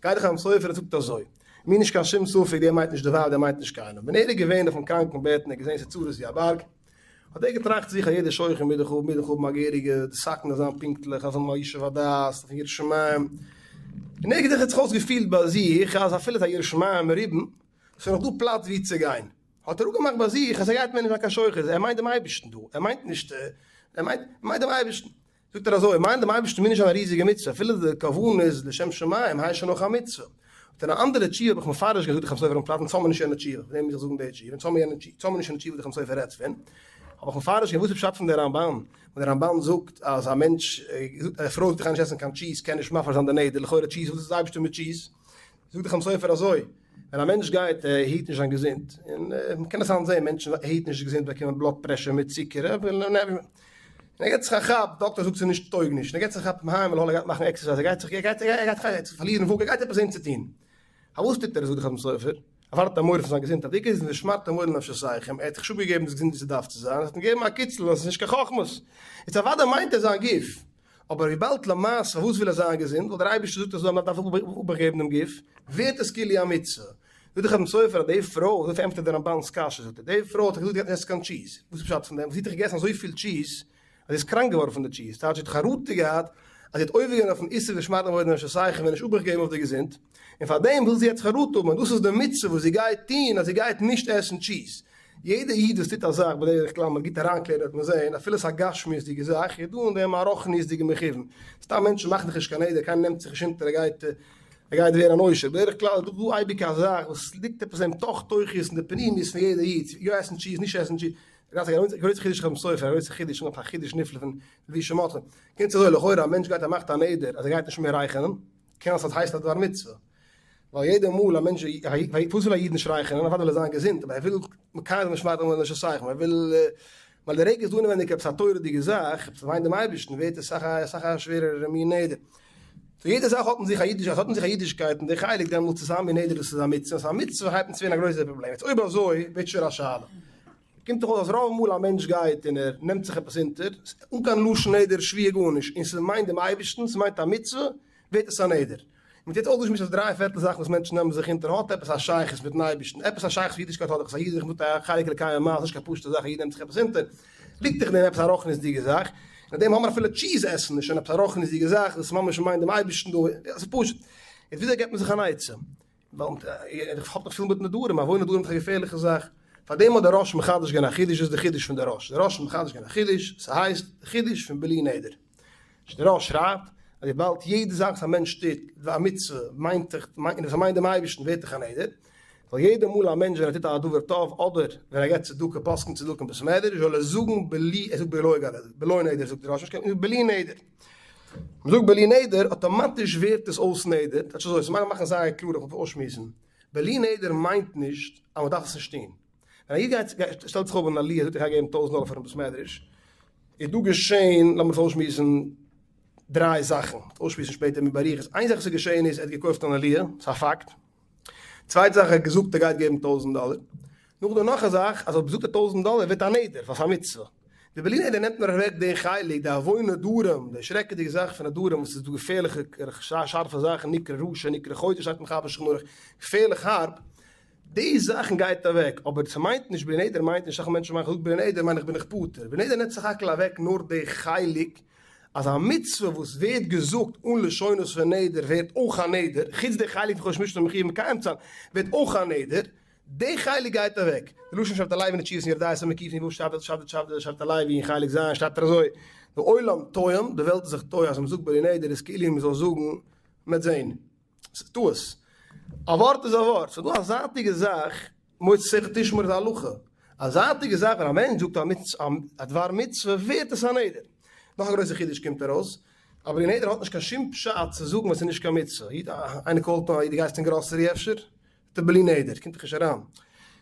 גייט די חתם סופר און זאגט אזוי, מיר נישט קיין שום ספק דער מיינט נישט די ווייב דער מיינט נישט קיינעם, ווען ער איז געווען אויפן קראנקן בעט און ער האט געזען ס'איז צרות ווי א בארג, האט ער געטראכט זיכער יעדער שוחט מוז דאך האבן מוז דאך האבן א געהעריגע די סכין דארף זיין פונקטליך דארף האבן א ישוב הדעת דארף האבן יראת שמים, און ער האט זיך אויסגעפילט ביי זיך אז אפילו איז א ירא שמים מרובים ס'איז נאך דא פלאץ ווי צו גיין, האט ער אפגעמאכט ביי זיך אז ער גייט מער נישט זיין קיין שוחט, ער מיינט דעם אייבערשטן דא, ער מיינט נישט ער מיינט ער מיינט דעם אייבערשטן. זאגט ער אזוי, מיינען דעם אייבערשטן מוז נישט זיין א ריזיגע מצוה, אפילו די כוונה איז לשם שמים, הייסט שוין אויך א מצוה. האט אין א אנדערע תשובה האב איך מפרש געווען, זאגט די חתם סופר אין פלאץ, אונז האמיר נישט יענע תשובה, פון דעם מוז איך זאגן די תשובה, אונז האמיר יענע תשובה, אונז האמיר נישט יענע תשובה וואס די חתם סופר רעדט פון, האב איך מפרש געווען וואס איז פשט פון די רמב"ן, ווען די רמב"ן זאגט אז א מענטש, א פרוי זאגט איך גיי נישט עסן קיין טשיז קען נישט מפר זיין די נדר, לכאורה טשיז, וואס איז די אייבערשטער מיט טשיז? זאגט די חתם סופר אזוי, ווען א מענטש גייט ער היט נישט זיין געזונט, און מען קען עס היינט זען, מענטשן היטן נישט געזונט באקומען blood pressure מיט צוקער, און ער געט זיך א כאפ, דאקטער זאגט ס'איז נישט טויג נישט, און ער געט זיך א כאפ מהיום ולהלאה ער גייט מאכן exercise, ער גייט זיך ער גייט ער גייט ער גייט פארלירן וואג, ער גייט עפעס זען צו טון. פארוואס טוט ער עס זאגט די חתם סופר, ער ווארט א מורא פון זיין געזונט, אז די עיקר איז ונשמרתם מאוד לנפשותיכם, ער האט זיך נישט אפגעגעבן דאס געזונט ווי ס'דארף צו זיין, עס האט אים געגעבן א קיצל אז עס איז נישט קיין חכמות, איצט אוודאי מיינט ער זיין גוף, אבער וויבאלד למעשה פארוואס וויל ער זיין געזונט, ווייל דער אייבערשטער זאגט אז מען דארף אבאכט געבן דעם גוף, ווערט עס כאילו א מצוה. זאגט דער חתם סופר אז די פרוי, אזוי פארענטפערט דער רמב"ן'ס קשיא, זאגט ער, די פרוי האט דאך געזאגט זי גייט נישט עסן קיין טשיז, וואס איז פשט פון דעם, זי האט דאך געגעסן אזויפיל טשיז אז זי איז קראנק געווארן פון די טשיז, טייטש זי האט חרטה געהאט אז זי האט עובר געווען אויפן איסור ונשמרתם מאוד לנפשותיכם און נישט אבאכט געגעבן אויף די געזונט, און פארדעם וויל זי יעצט חרטה האבן און דאס איז די מצוה וואס זי גייט טון אז זי גייט נישט עסן טשיז. יעדע איד וואס טוט א זאך בדרך כלל מען גוט אריינקלערן וועט מען זען אפילו ס'איז א גשמיות'דיגע זאך איז דא אין דעם א רוחניות'דיגע מכוון, סתם מענטשן מאכן זיך נישט קיין נדר, קיינער נעמט זיך נישט אונטער ער גייט ער גייט ווערן אן עושר, בדרך כלל איז דא דא אייביג א זאך וואס ליגט עפעס אין תוך תוכיות אין די פנימיות פון יעדע איד, יא עסן טשיז נישט עסן טשיז, א גרויסע חידוש חתם סופר, א גרויסע חידוש און א חידוש נפלא פון לבושי מרדכי, קומט אזוי לכאורה א מענטש גייט ער מאכט א נדר אז ער גייט נישט מער רייכערן, קען עס הייסן א דבר מצוה. ווייל יעדע מאל א מענטש, פארוואס וויל א איד נישט רייכערן? אוודאי וויל ער זיין געזונט, אבער ער וויל מקיים זיין ונשמרתם מאוד לנפשותיכם, ער וויל, ווייל די רגע איז דא אינעווייניג עפעס א תורה'דיגע זאך, עפעס מיינט דעם אייבערשטן, ווערט עס אסאך א אסאך א שווערערע מין נדר. So יעדע זאך האט אין זיך א אידישקייט, האט אין זיך א אידישקייט, און די חלק דעמאלטס איז א מין נדר וואס איז א מצוה, און ס'איז א מצוה הייבט אן צו ווערן א גרויסער פראבלעם. יעצט אויב אזוי ווערט שווער א שאלה. קומט דאך אויס אז רוב מאל א מענטש גייט און ער נעמט זיך עפעס אונטער, אן קיין לשון נדר, שבועה גארנישט, און ס'מיינט דעם אייבערשטן, ס'מיינט א מצוה, ווערט עס א נדר. און מ'האט יעצט אויסגעשמועסט אז דריי פערטל זאכן וואס מענטשן נעמען זיך אונטער האט עפעס א שייכות מיטן אייבערשטן, עפעס א שייכות מיט אידישקייט האט עפעס א איד זיך מיט א חלק אלקי ממעל, ס'נישט קיין פשוטע זאך א איד נעמט זיך עפעס אונטער, ליגט דאך אין דעם עפעס א רוחניות'דיגע זאך, און אין דעם האבן מיר אפילו cheese עסן איז שוין עפעס א רוחניות'דיגע זאך וואס ממש מיינט דעם אייבערשטן דא, ס'איז פשוט. יעצט וויאזוי געבט מען זיך אן עצה? ווייל איך האב דאך פיל מיט נדרים, עוון נדרים איז דאך א געפערליכע זאך, פארדעם האט דער ראש מחדש געווען א חידוש, דאס איז די חידוש פון דער ראש, דער ראש האט מחדש געווען א חידוש, ס'הייסט די חידוש פון בלי נדר. דער ראש שרייבט אז וויבאלד יעדע זאך וואס א מענטש טוט, א מצוה, מיינט דאך, און וואס ער מיינט דעם אייבערשטן ווערט דאך א נדר, זאל יעדע מאל א מענטש ווען ער טוט א דבר טוב אדער ווען ער געבט צדקה, פסק'נט צדקה אין בית מדרש, זאל ער זאגן בלי, ער זאגט בלא גדר, בלא נדר זאגט דער ראש, נישט קיין, בלי נדר. מען זאגט בלי נדר, אטאמאטיש ווערט עס אויס נדר, טייטש אזוי, ס'מאכט מאכן זייער קלאר, איך וויל אויסשמועסן, בלי נדר מיינט נישט אז מען דארף עס נישט טון. ווען א איד גייט שטעלט זיך אויף אין עליה זאגט איך גיי געבן טויזנט דאלער פארן בית מדרש, איז דא געשען, לאמיר עס אויסשמועסן, דריי זאכן, אויסשמועסן שפעטער מיט באריכות, איין זאך וואס איז געשען איז ער האט געקויפט אן עליה, ס'איז א פאקט, צווייטע זאך ער האט געזאגט ער גייט געבן טויזנט דאלער, נאכדעם נאך א זאך אז אויב זאגט ער טויזנט דאלער ווערט א נדר ווייל ס'איז א מצוה, די בלי נדר נעמט נאר אוועק די חלק, די עוון נדרים, די שרעקעדיגע זאך פון נדרים וואס איז דא געפערליכע שארפע זאכן נקרא רשע נקרא חוטא שטייט אין מחבר שולחן ערוך, געפערליך הארב, די זאכן גייט אוועק, אבער ס'מיינט נישט בלי נדר מיינט נישט אסאך מענטשן מאכן זאגט בלי נדר מיין איך בין איך פטור, בלי נדר נעמט סך הכל אוועק נאר די חלק אז א מצוה וואס ווערט געזאגט אן לשונות פון נדר ווערט אויך א נדר, חוץ די חלק פון חושן משפט מחויב מקיים צו זיין ווערט אויך א נדר, די חלק גייט אוועק. די לשון שבט הלוי אין די תשובות אין יורה דעה סימן קנ"ו שבט שבט שבט שבט הלוי אין חלק ז' שרייבט ער אזוי, די עולם טועים, די וועלט איז זיך טועה אז מ'זאגט בלי נדר איז כאילו מ'זאל זאגן מ'וועט זען. ס'איז טעות. א ווארט איז א ווארט. ס'איז דא א זייטיגע זאך, מאתך תשמור איז א הלכה. א זייטיגע זאך ווען א מענטש זאגט א דבר מצוה ווערט עס א נדר. נאך א גרויסע חידוש קומט ארויס, אבער בלי נדר האט נישט קיין שום פשט צו זאגן ווען ס'איז נישט קיין מצוה. איינער call ט אן, דו גייסט אין גראסערי אפשר? זאגט ער בלי נדר, קומט דאך נישט אריין.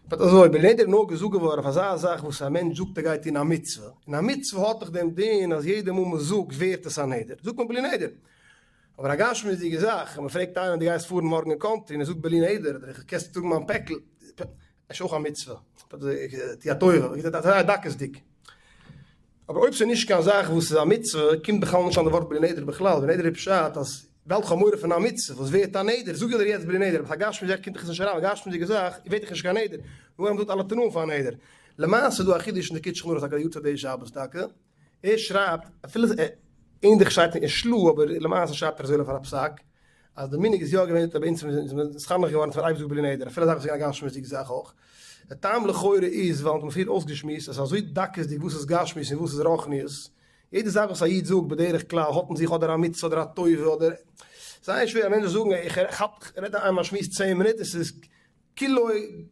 באט אזוי, בלי נדר איז נאר געזאגט געווארן אויף אזא זאך וואס א מענטש זאגט ער גייט טון א מצוה, און א מצוה האט דאך דעם דין אז יעדע מאל מ'זאגט ווערט עס א נדר, זאגט מען בלי נדר. אבער א גשמיות'דיגע זאך, ווען מ'פרעגט איינעם דו גייסט פארן מארגן אין country און ער זאגט בלי נדר, אדער איך קענסט טראגן מיין פעקל, עס איז אויך א מצוה, טו א טובה, איז זייער דקות'דיג. אבער אויב ס'איז נישט קיין זאך וואס איז א מצוה, קומט בכלל נישט אן די ווארט בלי נדר בכלל, בלי נדר איז פשט אז ווייל כ'האב מורא פון א מצוה וואס ווערט א נדר, זאג איך דיר יעצט בלי נדר, אבער פאר גשמיות'דיג זאך קומט דאך עס נישט אריין, א גשמיות'דיגע זאך ווערט דאך נישט קיין נדר, נאר אז מ'זאגט אלע תנאים פאר א נדר. למעשה איז דא א חידוש אין די קיצור שולחן ערוך טאקע די יארצייט די שבת טאקע, ער שרייבט, אפילו ענדליך שטייט אין של"ה אבער למעשה שרייבט ער אזוי פאר א פסק, אז די מנהג איז יא געווען ביי אונז איז מען נתחנך געווארן צו אייביג זאגן בלי נדר אפילו א זאך וואס איז געווען א גשמיות'דיגע זאך אויך. די טעם לכאורה איז ווייל מ'האט פריער אויסגעשמועסט אז ס'איז אזוי דקות'דיג וואס איז גשמיות און וואס איז רוחניות, יעדע זאך וואס א איד זאגט בדרך כלל האט אין זיך אדער א מצוה אדער א טובה אדער, זייער שווער א מענטש זאל זאגן איך רעד איינמאל א שמועס צען מינוט און ס'איז כולו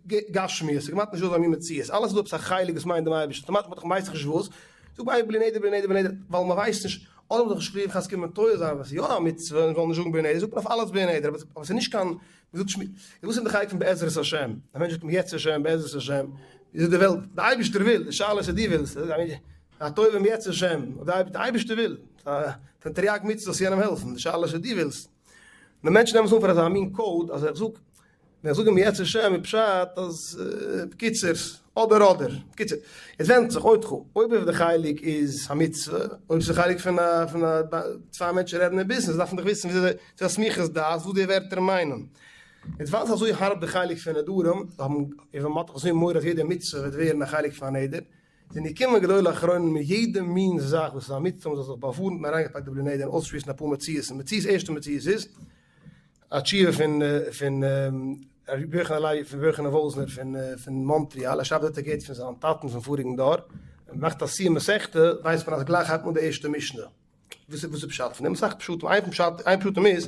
גשמיות, ס'איז כמעט נישט דא אזא מין מציאות, אלעס איז דא עפעס א חלק וואס מיינט דעם אייבערשטן, אויטאמאטיש מ'האט דאך מ'ווייסט דאך נישט וואס, זאג מיר בלי נדר בלי נדר בלי נדר, ווייל מ'ווייסט נישט, אדער מ'זאל נישט חלילה וחס קומען טועה זיין וואס איז יא א מצוה און מ'זאל נישט זאגן בלי נדר, זאגט מען אויף אלעס בלי נדר, אבער ס'איז נישט קיין, מ'זאגט נישט, וואס איז די חלק פון בעזרת השם, א מענטש זאגט אם ירצה השם בעזרת השם, ווי זאגט די וועלט, די אייבערשטער וויל, די שאלה איז צו דו ווילסט, א טובה אם ירצה השם, די אייבערשטער וויל, פון תרי"ג מצוות זאלסטו יענעם העלפן, די שאלה איז צו דו ווילסט, די מענטשן נעמען עס אן פאר אזא מין code אז איך זאג ווען איך זאג אם ירצה השם איז פשט אז בקיצור, אדער אדער, בקיצור, עס ווענדט זיך אויב אויב די חלק איז א מצוה, אויב ס'איז חלק פון א פון א צוויי מענטשן רעדן אין ביזנעס דארף מען דאך וויסן וויאזוי ס'איז א סמיכות דעת וואס די ווערטער מיינען. יעצט ווייל ס'איז אזוי הארב די חלק פון נדרים, האבן און ווען מ'האט דאך אזוי מורא אז יעדע מצוה וועט ווערן א חלק פון א נדר, זענען געקומען גדולי אחרונים מיט יעדע מין זאך וואס איז א מצוה מ'זאל זיך באווארנט און אריינגעפאקט די בלי נדר און אויסשמועסן אפאר מציאות'ן, מציאות ערשטע מציאות איז, א תשובה פון פון רבי יוחנן הלוי פון רבי יוחנן וואזנער פון פון מאנטריאל, ער שרייבט דארט ער געהערט פון זיין טאטן פון פאריגן דור, ווען מען מאכט א סיום מסכתא ווייסט מען אז גלייך הייבט מען אן די ערשטע משנה, וואס איז וואס איז פשט פון דעם? אסאך פשטים, איין פשט איין פשטים איז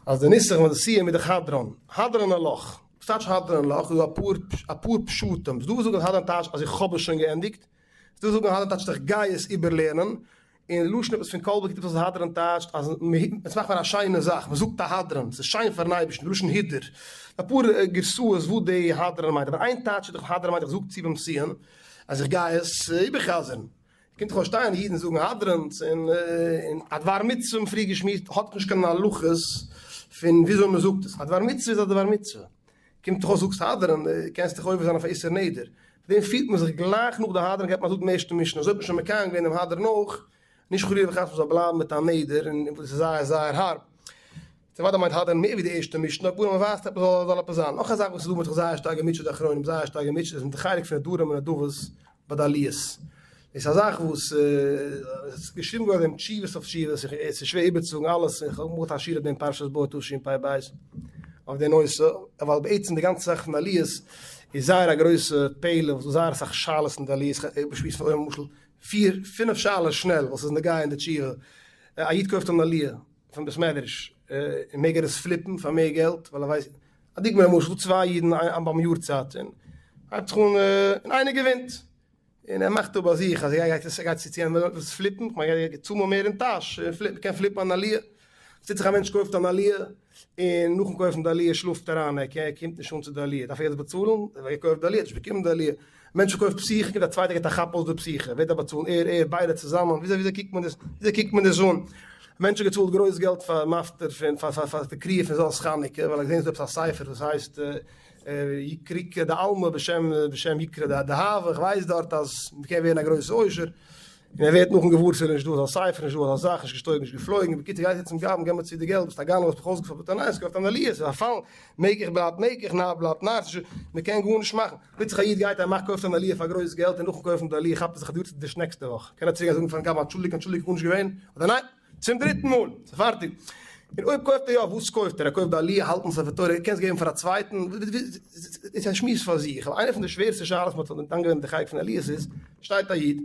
אז די נוסח פון די סיום איז דאך הדרן, הדרן עלך, וואס טייטש הדרן עלך? איז דא אפאר אפאר פשטים, ס'דא וואס זאגן אז הדרן טייטש אז איך האב עס שוין געענדיגט, ס'דא וואס זאגן אז הדרן טייטשט איך גיי עס איבערלערנען, און לשון עפעס פון כל בקי תפס הדרן טייטשט אז עס מאכט מען א שיינע זאך, מען זאגט א הדרן, ס'איז שיין פארן אייבערשטן, בלשון הידור. אפאר גרסאות וואס די הדרן מיינט, אבער איין טייטש איז דאך הדרן מיינט איך זאג צו ביים סיום אז איך גיי עס איבער'חזר'ן. קומט דאך אויס שטייען אידן זאגן הדרן'ס און א דבר מצוה האבן פריער געשמועסט האט נישט קיין הלכות פון וויאזוי מען זאגט עס, א דבר מצוה איז א דבר מצוה, קומט דאך אויס זאגסט הדרן קענסט דיך עובר זיין אויף א איסור נדר, פאר דעם פירט מען זיך גלייך נאך די הדרן געבט מען א זאג דעם ערשטן משנה, אזוי האט מען שוין מקיים געווען דעם הדרן אויך, נישט חלילה וחס מען זאל בלייבן מיט א נדר און וואס איז זייער זייער הארב. ס'איז אוודאי מיינט הדרן מער ווי די ערשטע משנה, אבער מען ווייזט עפעס זאל זאל עפעס זיין. נאך א זאך וואס איז דא מ'האט זיך זייער שטארק געמוטשעט די אחרונים זייער שטארק געמוטשעט איז מיט די חלק פון נדרים און נדבות ביי די עליות. דאס איז א זאך וואס איז געשריבן געווארן דעם תשובות אויף תשובות, עס איז שווער איבערצוזאגן אלעס, איך האב געמאכט א שיעור אויף דעם פרשת בא תשפ ב אויף די נושא, ווייל בעצם די גאנצע זאך פון עליות איז זייער א גרויסע פלא, ס'איז דא זייער אסאך שאלות אין די עליות, איך שמועס פון אויבן למשל פיר פינף שאלות שנעל וואס איז נוגע אין די תשובה, א איד קויפט אן עליה פון בית מדרש, און מעג ער עס flip ן פאר מער געלט ווייל ער ווייסט, א דוגמא למשל דא צוויי אידן ביים יארצייט און הייבט זיך אן און איינער געווינט און ער מאכט אפ ביי זיך אז ער גייט עס גייט צו יענעם וועט עס flip ן, כ'מיין צאל מיר מער אין טאש און flip מ'קען flip ן אן עליה, טוט זיך א מענטש קויפט אן עליה און נאכן קויפן די עליה שלאפט ער איין ער קומט נישט אן צו די עליה דארף ער יעצט באצאלן? ער האט געקויפט די עליה האט נישט באקומען די עליה, מענטש פארקויפט פתיחה קומט א צווייטער געט א כאפ אויס די פתיחה ווער דארף באצאלן ער ער ביידע צוזאמען וויאזוי וויאזוי קוקט מען דאס וויאזוי קוקט מען דאס אן א מענטש האט געצאלט גרויס געלט פאר מפטיר פון פאר פאר פאר די קריאה פון זאת חנוכה ווייל ער האט געזען ס'איז דא עפעס א ספר וואס הייסט יקרא דעלמא בשם בשם יקרא דאהבה איך ווייס דארט אז מ'קען ווערן א גרויסע עושר און ער ווערט נאכן געוואר ס'איז נישט דא אזא ספר נישט דא אזא זאך נישט געשטויגן נישט געפלויגן בקיצור גייט ער צום גבאי געב מיר צו די געלט ביסט א גנב האסט מיך אויסגעפאפט מיט א נייעס געקויפט אן עליה ס'איז א פאלן מעג איך בלייבט מעג איך נאר בלייבט נאר ס'איז מ'קען גארנישט מאכן פלוצלינג א איד גייט ער מאכט קויפט אן עליה פאר גרויס געלט און נאכן קויפן די עליה כאפט ער זיך אז די יארצייט איז נישט נעקסטע וואך קען ער צוריק גיין זאגן פארן גבאי אנטשולדיגט אנטשולדיגט גארנישט געווען אדער ניין צום דריטן מאל ס'איז פארטיג און אויב קויפט ער יא וואס קויפט ער ער קויפט די עליה האלטן ספר תורה קענסט געבן פאר א צווייטן איז א שמועס פאר זיך אבער איינע פון די שווערסטע שאלות וואס מ'האט דן געווען די חלק פון עליות איז שטייט א איד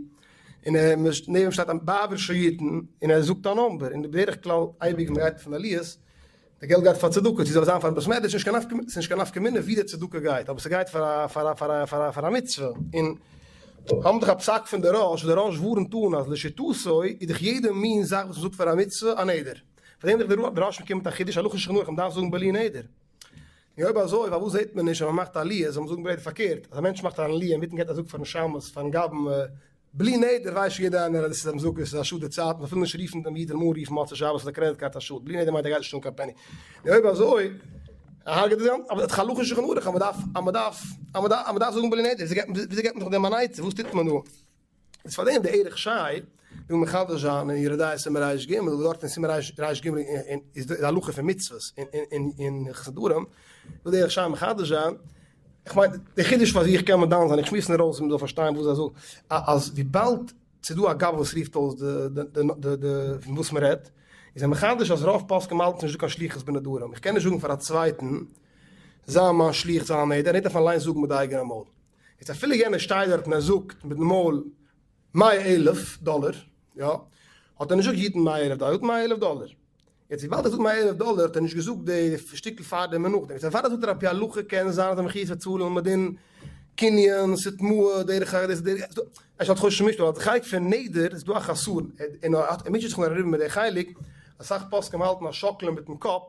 און נעבן אים שטייט א בעבור שיתן און ער זאגט א number און בדרך כלל אייביג ווען מ'גייט פון עליות די געלט גייט פאר צדקה, צו זאל עס זיין פארן בית מדרש, נישט קיין נפקא מינה, ס'נישט קיין נפקא מינה ווי די צדקה גייט, אבער ס'גייט פאר א פאר א פאר א פאר א פאר א מצוה, און האבן דאך א פסק פון די ראש, וואס די ראש ווארנט אן אז לשיטתו איז דאך יעדע מין זאך וואס מ'זאגט פאר א מצוה א נדר, פאר דעם איז דאך די ראש מקום מיט א חידוש הלכה שולחן ערוך אז מ'דארף זאגן בלי נדר. און אויב אזוי פארוואס זעט מען נישט אז מ'מאכט עליה זאל מען זאגן ברייט פארקערט, אז א מענטש מאכט אן עליה אינמיטן גייט ער זאגט פארן שמש פארן גבאי בלי נדר ווייסט שוין יעדער איינער אז עס איז א מזוכה, עס איז א שאד די צייט, מען אפילו נישט רופן דעם איד זאל אנרופן מוצאי שבת פאר די credit card א שאד, בלי נדר מיינט ער גייט נישט טאן קיין penny. און אויב אזוי הרג'ט ער אבער דאך הלכה שולחן ערוך אז מען דארף אז מען דארף אז מען דארף אז מען דארף זאגן בלי נדר, וויאזוי געבט מען זיך דעם אן עצה, וואס טוט מען דא? איז פאר דעם די ערך שי וויל מחדש זיין אין יורה דעה סימן ר ג, וואס דארט אין סימן ר ג איז די הלכה פון מצוות אין הלכות נדרים, וויל די ערך שי מחדש זיין איך מיין די חידוש פאר זיך קען מען דן זיין, איך שמועס נאר אויס מ'זאל פארשטיין וואס זיי זאגן, אז וויבאלד ס'איז דא א גבאי וואס רופט אויס די די די פון וואס מ'רעדט, איז ער מחדש אז רוב פוסקים האלטן ס'נישט דא קיין שליחות בנדרים, איך קען נישט זאגן פאר א צווייטן זיי מיין שליח זיי א נדר, ער דארף אליין זאגן מיט די אייגענע מויל. איז אפילו יענער שטייט דארט און ער זאגט מיטן מויל מאה אלף דאלער, יא, האט ער נישט געזאגט יתן מאה אלף דאלער, ער זאגט מאה אלף דאלער. יעצט וויבאלד ער זאגט מאה אלף דאלער האט ער נישט געזאגט די שטיקל פארדעם און נאכדעם, יעצט אוודאי זאגט ער על פי הלכה קען זיין אז א מחויב צו צאלן מדין קנין ס'טמאה דרך א דאס דרך עס האט חושן משפט ווייל די חלק פון נדר איז דא א חסרון און ער מוטשעט זיך נאר אריבער מיט די חלק, אסאך פוסקים האלטן אז שאקלען מיטן קאפ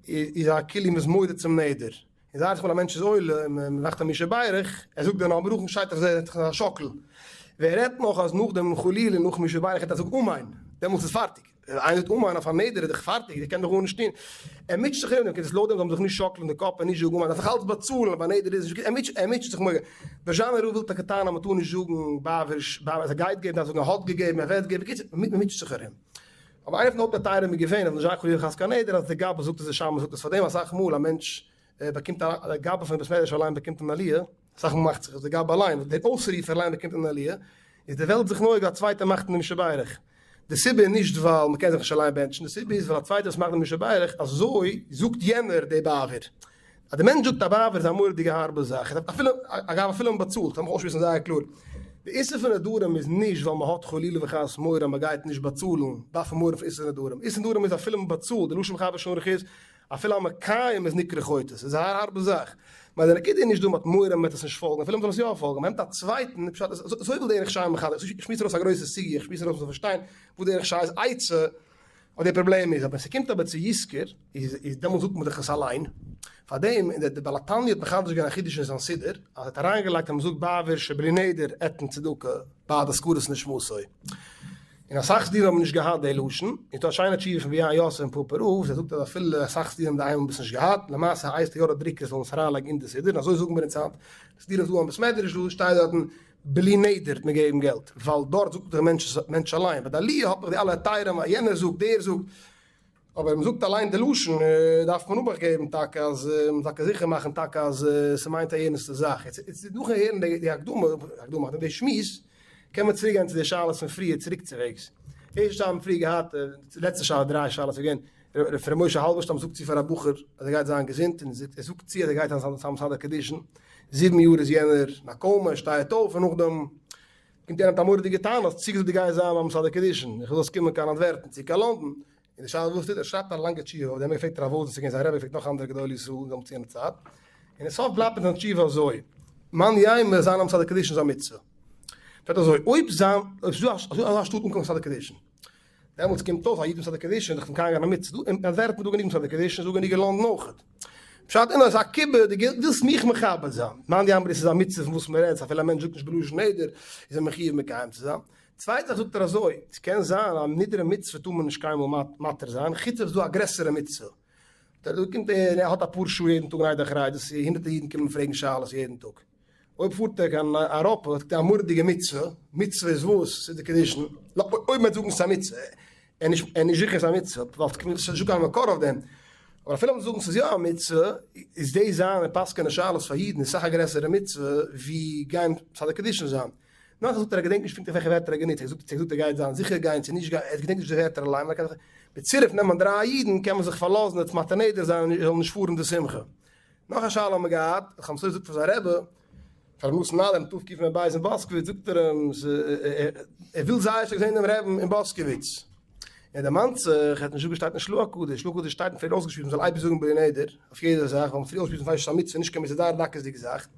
איז א כלי מ'איז מודה צום נדר. און זייט איך א מענטש איז עולה און מען מאכט א מי שברך, ער זאגט דער נאמען ברוך שטייט אזוי זיך א שאקל, ווער רעדט נאך אז נאך דעם חלילה נאך מי שברך וועט ער זאגן אמן, דעמאלטס איז פארטיג, איינער זאגט אמן אויף א נדר איז דאך פארטיג, דער קען דאך גארנישט טון, ער מוטשט זיך ארום דעם, קענסט לויט דעם זאל מען זיך נישט שאקלען די קאפ און נישט זאגן אמן, דארף זיך אלץ באצאלן אויף א נדר איז נישט גוט, ער מוטשט זיך מורא'דיג, בערזשאנער רב וויל טאקע טענה'ן אז מען טאר נישט זאגן בעבור אז ער גייט געבן דארף זאגן ער האט געגעבן ער וועט געבן, בקיצור מען מוטשט זיך ארום. אבער איינע פון די הויפט היתרים איז געווען אז נישט זיין חלילה וחס קיין נדר אז די גבאי זאגט עס די שמש זאגט עס פארדעם אסאך מאל א מענטש באקומט א די גבאי פון בית מדרש אליין באקומט אן עליה אסאך מאל מאכט זיך אז די גבאי אליין דער אויסרופער אליין באקומט אן עליה איז די וועלט זיך נוהג אז א צווייטער מאכט דעם שברך די סיבה איז נישט ווייל מ'קען זיך נישט אליין בענטשן די סיבה איז ווייל א צווייטער וואס מאכט דעם שברך אזוי זאגט יענער די בעבור אז די מענטש זאגט א בעבור איז א מורא'דיגע הארבע זאך, אפילו, אגב אפילו מען באצאלט, לאמיך אויסשמועסן זייער קלאר, די איסור פון נדרים איז נישט ווייל מען האט חלילה וחס מורא אז מען גייט נישט באצאלן, דארף מען מורא פון איסור נדרים, איסור נדרים איז אפילו מען באצאלט, די לשון מחבר שולחן ערוך איז, אפילו א מקיים איז נקרא חוטא, ס'איז זייער א הארבע זאך, מיין די נקודה איז נישט דא מען האט מורא מען וועט עס נישט פאלגן, אפילו מען זאל עס יא פאלגן, מען נעמט א צווייטן, פשט איז, אזוי וויל די ערך שי מחדש, איך שמועס ארויס א גרויסע סוגיא, איך שמועס ארויס מען זאל פארשטיין וואס די ערך שי'ס עצה אויף די פראבלעם איז, אבער ווען ס'קומט אבער צו יזכור, איז דעמאלטס זאגט מען דאך עס אליין. פארדעם און דער בעל התניא האט מחדש געווען א חידוש אין זיין סידור, אז ער האט אריינגעלייגט אז מען זאגט בעבור שבלי נדר אתן צדקה בעד הזכרת נשמתו. און אסאך סידורים האבן נישט געהאט די לשון, און ס'דא א שיינע תשובה פון באיאן יוסף און פאפא רב וואס ער זאגט אז אפילו אסאך סידורים האבן די איינמאל עס נישט געהאט, למעשה הייסט ער יא די דרוקער זאלן עס אריינלייגן אין די סידור, און אזוי זאגן מיר אונז היינט, די סידורים וואס דא אין בית מדרש דא שטייט דארטן בלי נדר האט מען געגעבן געלט, ווייל דארט זאגט דער מענטש אליין, ביי די עליה האט מען די אלע היתרים אז יענער זאגט דער זאגט, אבער ווען מ'זאגט אליין די לשון דארף מען אבאכט געבן טאקע אז מ'זאל טאקע זיכער מאכן טאקע אז ס'מיינט א ערנסטע זאך. יעצט נאכן הערן די הקדמה, הקדמה, די שמועס, קען מען צוריק גיין צו די שאלות פון פריער צוריקצווועגס. ערשטע שאלה האבן מיר פריער געהאט, לעצטע שאלה, דריי שאלות איז געווען, ר' משה האלבערשטאם זאגט צו פאר א בחור אז ער גייט זיין געזונט און ער זאגט צו אז ער גייט זיין זיין מסדר קידושין, זיבן יאר איז יענער אין א קאומע, שטייט אויף און נאכדעם קומט יענער מיט א מורא'דיגע טענה, האסט צוגעזאגט דו גייסט זיין ביים מסדר קידושין, איך וויל זאלסט קומען קיין אנטווערפן צו קיין לאנדאן, און די שאלה וואס טוט ער, שרייבט א לאנגע תשובה, אויף דעם געפרעגט רב וואזנער ס'איז געווען זיין רבי געפרעגט נאך אנדערע גדולי ישראל אין דעם יענע צייט, און אין סוף בלייבט מיט זיין תשובה אזוי, מאן יימר זיין א מסדר קידושין איז א מצוה. פרעגט אזוי, אויב זיין, אויב ס'איז דא אזא שטאט אן קיין מסדר קידושין, דעמאלטס קומט אויס א איד מסדר קידושין איז דאך מקיים געווען א מצוה, דא אין אנטווערפן איז דא גענוג מסדר קידושין, איז דא גענוג אין לאנדאן אויכעט. פשט אין אז א כיבוד, דו ווילסט מיך מכבד זיין, מאן דאמר עס איז א מצוה פון וואס מען רעדט, אפילו א מענטש זאגט נישט בלשון נדר, איז ער מחיוב מקיים צו זיין. צווייטע זאך זאגט ער אזוי, עס קען זיין א נידערע מצוה טאר מען נישט קיינמאל מתיר זיין, חוץ אויב עס איז דא א גרעסערע מצוה. דא קומט ער, ער האט אפאר שעה יעדן טאג אין עדה החרדית, הונדערטער אידן קומען פרעגן שאלות יעדן טאג. אויב פארט ער קיין אייראפע האט ער א מורא'דיגע מצוה, מצוה איז וואס? ס'איז די קידושין, אויב מ'וועט זאגן ס'איז א מצוה, ער איז נישט זיכער ס'איז א מצוה, ווייל ס'איז נישטא קיין מקור אויף דעם, אבער אפילו מ'וועט זאגן ס'איז יא א מצוה, איז דאס זיין און פסק'ענען שאלות פאר אידן איז סאך א גרעסערע מצוה ווי גיין מסדר קידושין זיין. נאך זאגט ער ער געדענקט נישט פונקטליך וועלכע ווערטער ער האט גענוצט, ער האט געזאגט ער גייט זיין זיכער גיין צו נישט גיין, ער געדענקט נישט די ווערטער אליין, בצירוף נעמען דריי אידן קען מען זיך פארלאזן ער וועט מתיר נדר זיין און ער זאל נישט פארן די שמחה. נאך א שאלה האבן מיר געהאט, דער חתם סופר זאגט פאר זיין רבי, פאר ר' נתן אדלער אין תקמ"ב אין באסקעוויץ, זאגט ער אים, ער וויל זייער שטארק זען דעם רעבן אין באסקעוויץ, ער דערמאנט זיך, ער האט נישט געזאגט שטייט אין של"ה הקדוש, של"ה הקדוש שטייט און פריער אויסגעשמועסט מען זאל אייביג זאגן בלי נדר אויף יעדע זאך, ווייל מען פריער אויסשמועסן פאר ס'איז א מצוה נישט קיין מצוה זייער א דקות'דיגע זאך,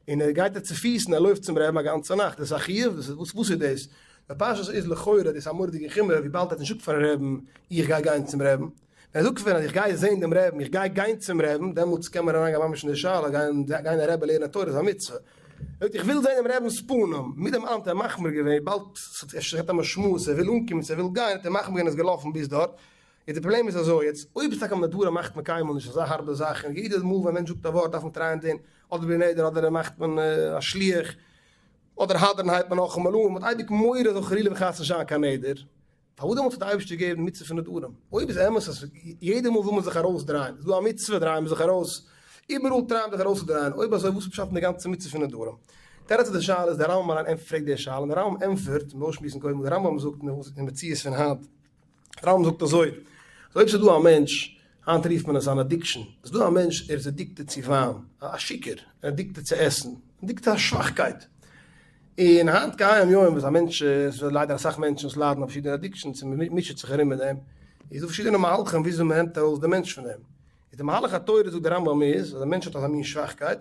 און ער גייט ער צופיס און ער לויפט צום רעבן א גאנצע נאכט, דאס איז א חיוב? דאס איז וואס וואס איז דאס? די פשטות איז לכאורה דאס איז א מורא'דיגע חומרא וויבאלד ער האט נישט געזאגט פארן רעבן איך גיי גיין צום רעבן, ווען ער זאגט ווען אז איך גיי זען דעם רעבן, איך גיי גיין צום רעבן, דעמאלטס קען מען אריינגיין ממש אין די שאלה, גיין גיין א רבי לערנען תורה איז א מצוה. ער זאגט איך וויל זען דעם רעבנ'ס פנים, מיט דעם אלעם האט ער מחמיר געווען, וויבאלד ס'האט אפשר געהאט א משמעות, ער וויל אנקומען צו ער וויל גיין, האט ער מחמיר געווען און איז געלאפן ביז דארט. יעצט די פראבלעם איז אזוי, יעצט אויב איז טאקע נדרים מאכט מען קיינמאל נישט אזא הארבע זאך, און יעדע מאל ווען א מענטש זאגט א ווארט דארף מען טרייען זען, אדער בלי נדר אדער מאכט מען א שליח, אדער הדרן הייבט מען נאכאמאל אן, מ'האט אייביג מורא זאל חלילה וחס נישט זיין קיין נדר. פארוואס דעמאלטס האט די אייבערשטער געגעבן די מצוה פון נדרים? אויב איז אמת אז יעדע מאל וויל מען זיך ארויסדרייען, איז דא א מצוה דרייען מיר זיך ארויס, איבעראל טרייען זיך ארויסצודרייען, אויב אזוי וואס איז פשט אין די גאנצע מצוה פון נדרים? תירוץ צו די שאלה איז די רמב ם אליין פרעגט די שאלה, און די רמב ם ענטפערט, מ'וועל אויסשמועסן קודם וואס די רמב ם זאגט אין מציאות פון היינט, די רמב ם זאגט אזוי, אז אויב ס'איז דא א מענטש, היינט רופט מען עס אן addiction, ס'איז דא א מענטש ער איז addicted צו וויין, א שיכור, ער איז addicted צו עסן, addicted א שוואכקייט, און היינט כהיום יום וואס א מענטש, עס איז ליידער אסאך מענטשן וואס ליידן אויף פארשידענע addictions און מען מוטשעט זיך ארום מיט דעם, איז דא פארשידענע מהלכים וויאזוי מען נעמט ארויס דעם מענטש פון דעם. איז די מהלך התורה זאגט דער רמב ם איז, אז א מענטש האט אזא מין שוואכקייט,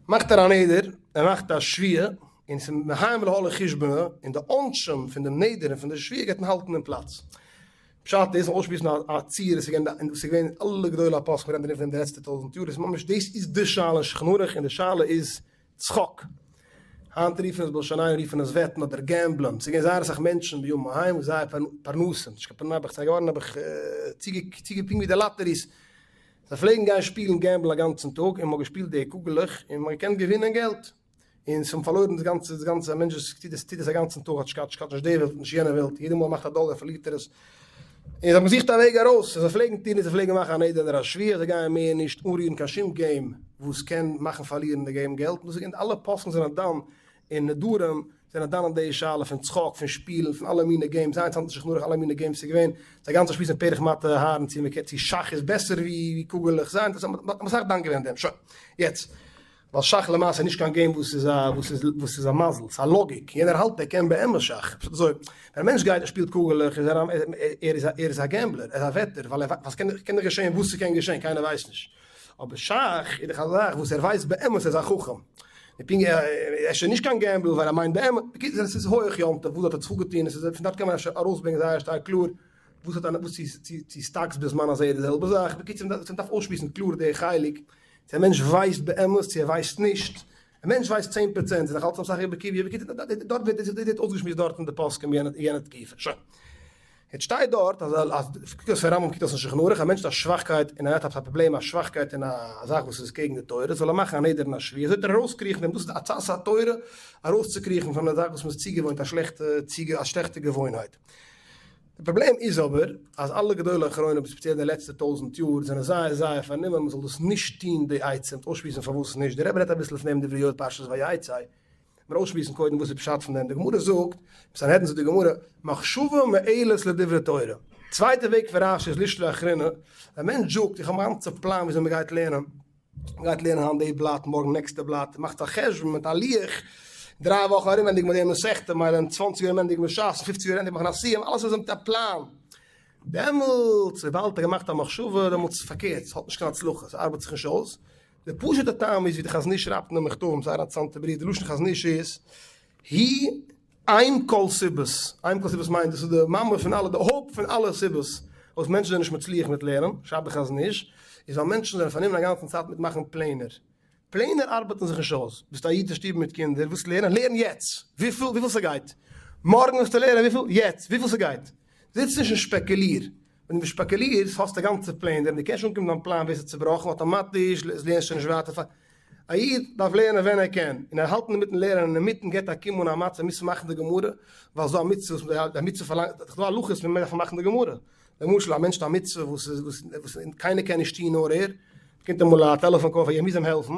מאכט ער א נדר, ער מאכט א שבועה, און ס'איז מהיום ולהלאה חושבנא, און די עונשים פון דעם נדר און פון די שבועה גייט מען האלטן אין פלאץ. פשט איז, אויסשמועסן א ציור, עס איז געווען עס איז געווען אלע גדולי הפוסקים רעדן דערפון די לעצטע טויזנט יאר, עס איז ממש דאס איז די שאלה אין שולחן ערוך, און די שאלה איז צחוק. היינט רופן עס בלשוננו רופן עס וועטן אדער געמבלען. ס'איז געווען זייער אסאך מענטשן בימים ההם וואס זייער פרנסה, נישט קיין פרנסה, נעבעך זיי געווארן נעבעך צוגעפונקט ווי די לאטעריס. זיי פלעגן גיין שפילן געמבלען א גאנצן טאג און מ'האט געשפילט די קוגעלעך און מ'האט געקענט געווינען געלט. און ס'האבן פארלוירן דאס גאנצע דאס גאנצע א מענטש וואס טוט עס טוט עס א גאנצן טאג האט נישט האט נישט די וועלט נישט יענע וועלט יעדע מאל ער מאכט א דאלער פארלירט ער עס. און זיי האבן געזוכט א וועג ארויס, און זיי פלעגן טון איז זיי פלעגן מאכן א נדר אדער א שבועה זיי גייען מער נישט אנרירן קיין שום game וואס קען מאכן פארלירן די game געלט, און דאס איז געווען אלע פוסקים זענען דן אין נדרים זענען דן אין די שאלה פון צחוק פון שפילן פון אלע מיני games, זייער אינטערעסאנט אין שולחן ערוך אלע מיני games ס'איז געווען זיי גאנצע שמועס אין פרק מטה אהרן צו מ'קען צו שאך איז בעסער ווי קוגעלעך, זייער אינטערעסאנט מ'האט אסאך דן געווען אין דעם, שוין יעצט. ווייל שאך למעשה איז נישט קיין game וואס איז א וואס איז וואס איז א מזל, ס'איז א לאגיק, יענער האלט ער קען באמת שאך, פשוט אזוי, ווען א מענטש גייט און שפילט קוגעלעך איז ער א ער איז א ער איז א gambler, ער איז א וועטער, ווייל ער ווייסט ס'קען קען דאך געשען וואס ס'קען געשען קיינער ווייסט נישט, אבער שאך איז דאך א זאך וואס ער ווייסט באמת ער איז א חכם, די פונקט ער איז שוין נישט קיין gambler ווייל ער מיינט באמת, בקיצור עס איז הויעך יום טוב וואס האט ער זיך אפגעטון, עס איז פון דארט קען מען אפשר ארויסברענגען זייער שטארק קלאר. וואס האט א וואס צו צו סטאקס בזמן הזה איז די זעלבע זאך, בקיצור מ'דארף אויסשמועסן קלאר די חלק, צו א מענטש ווייסט באמת צו ער ווייסט נישט, א מענטש ווייסט 10% איז נאך אלץ אסאך איבער קיוויע, בקיצור דארט ווערט אויסגעשמועסט דארט אין די פוסקים יענע תקופה, שוין. יעצט שטייט דארט אז אז קוקט אויס פון רמב ם קוקט אויס אין שולחן ערוך א מענטש האט א שוואכקייט און ער האט א פראבלעם א שוואכקייט אין א זאך וואס איז קעגן די תורה זאל ער מאכן א נדר און א שבועה אזוי וועט ער ארויסקריכן דעם דאס איז עצת התורה ארויסצוקריכן פון א זאך וואס מען איז צוגעוואוינט א שלעכטע א שלעכטע געוואוינהייט. די פראבלעם איז אבער אז אלע גדולי האחרונים ספעציעל די לעצטע טויזענט יאר זענען זייער זייער פארנומען מען זאל דאס נישט טון די עצה מ'וועט אויסשמועסן פארוואס נישט די רבי רעדט אביסל פון דעם דברי יואל פרשת ויצא מיר אויסשמועסן קודם וואס איז פשט פון דעם, די גמרא זאגט, בסנהדרין זאגט די גמרא, מחשבה מועלת לדברי תורה. צווייטע וועג פון רש י איז לישנא אחרינא, א מענטש זאגט איך האב א גאנצע פלאן וויאזוי מען גייט לערנען, מען גייט לערנען היינט די בלאט, מארגן נעקסטע בלאט, מאכט א חשבון מיט א לוח, דריי וואכן ארום ענדיגן מיר די מסכתא, מילא אין צוואנציג יאר ענדיגן מיר שס, אין פופציג יאר ענדיגן מיר א סיום, אלעס איז מיט א פלאן. דעמאלטס וויבאלד ער האט געמאכט א מחשבה, דעמאלטס פארקערט, ס'האט נישט קיין הצלחה, ס'ארבעט זיך נישט אויס, די פשוט'ע טעם איז ווי די חזון איש שרייבט אין די מכתבים, זייער א אינטערעסאנטע בריוו, די לשון חזון איש איז, היא אם כל סיבות, אם כל סיבות מיינט דאס איז די מאמע פון אלע, די הויפט פון אלע סיבות וואס מענטשן זענען נישט מצליח מיט לערנען, שרייבט די חזון איש, איז ווייל מענטשן זענען פארנומען א גאנצן צייט מיט מאכן פלענער. פלענער ארבעטן זיך נישט אויס. ביסט א איד אין שטוב מיט קינדער, ווילסט לערנען? לערן יעצט! וויפיל? וויפיל ס'גייט. מארגן ווילסטו לערנען? וויפיל? יעצט! וויפיל ס'גייט. זיץ נישט און שפעקוליר. ווען דו שפעקולירסט האסטו גאנצע פלענער און דו קענסט אנקומען דיין פלאן ווערסטו צובראכן אטאמאטיש לערנסטו נישט ווייטער פאר א איד דארף לערנען ווען ער קען און ער האלט אינמיטן לערנען און אינמיטן געט א קום אן א מצב מוזט מאכן די גמרא ווייל ס'דא א מצוה וואס די מצוה פארלאנגט ס'דא הלכות ווען מ'דארף מאכן די גמרא למשל א מענטש האט א מצוה וואס איז וואס קיינער קען נישט טון נאר ער באקומט אמאל א טעלעפאן call פון איך מוז אים העלפן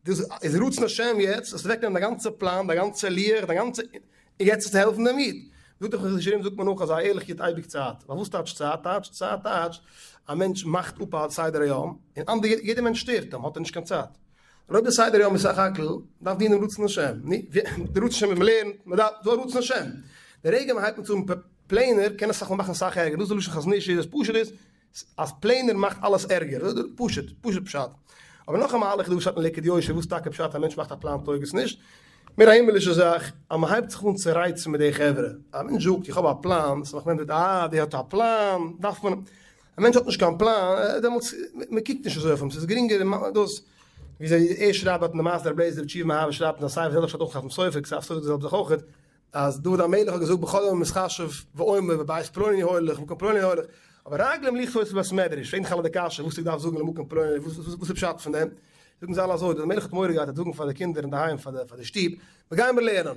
דאס איז רצון השם יעצט, זאלסט אוועק נעמען דיין גאנצע פלאן, דיין גאנצע לוח, דיין גאנצע, און יעצט זאלסטו העלפן דעם איד. זאגט דאך אין שירים זאגט מען אויך אז א ערליכע איד האט אייביג צייט. ווייל וואס טייטש צייט? טייטש צייט טייטש א מענטש מאכט אפ א סדר היום, און אנדער יעדער מענטש שטערט אים, האט ער נישט קיין צייט. און אויב די סדר היום איז סך הכל, דארף דינען רצון השם. נו, די רצון השם איז מען לערנט, מען דארף, דא רצון השם. די רגע מען הייבט אן צו האבן פלענער, קען עס סך הכל מאכן אסאך ערגער. דאס איז די לשון חזון איש, איז פשוט איז, אז פלענער מאכט אלעס ערגער, פשוט, פשוט פשט. אבער נאך א מהלך איז דא וואס שטייט אין לקט יושר, וואס טאקע פשט א מענטש מאכט א פלאן טויג עס נישט, מער א הימעלישע זאך, אז מען הייבט זיך אן צו רייצן מיט די חברה, א מענטש זאגט איך האב א פלאן, סמך מם זאגט אה דער האט א פלאן, דארף מען, א מענטש האט נישט קיין פלאן, דעמאלטס, מען קוקט נישט אזוי אויף אים, ס'איז גרינגער דאס, ווי אזוי ער שרייבט דארט אין די מעשה רבי אליעזר בתשובה מאהבה שרייבט אין זיין ספר, זעלבע שטייט אויך אויפן סופר, כתב סופר די זעלבע זאך אויכעט, אז דוד המלך האט געזאגט בכל יום מתחשב ואומר בבית פלוני הולך במקום פלוני הולך, אבער רגלים מוליכות אותו לבית מדרש, פרעגן זיך אלע די קשיא וואס איך דארף זאגן למקום פלוני, וואס איז פשט פון דעם? זאגן זיי אלע אזוי, דוד המלך האט מורא געהאט ער וועט זאגן פאר די קינדער אינדערהיים פאר די פאר די שטוב, מיר גייען מיר לערנען,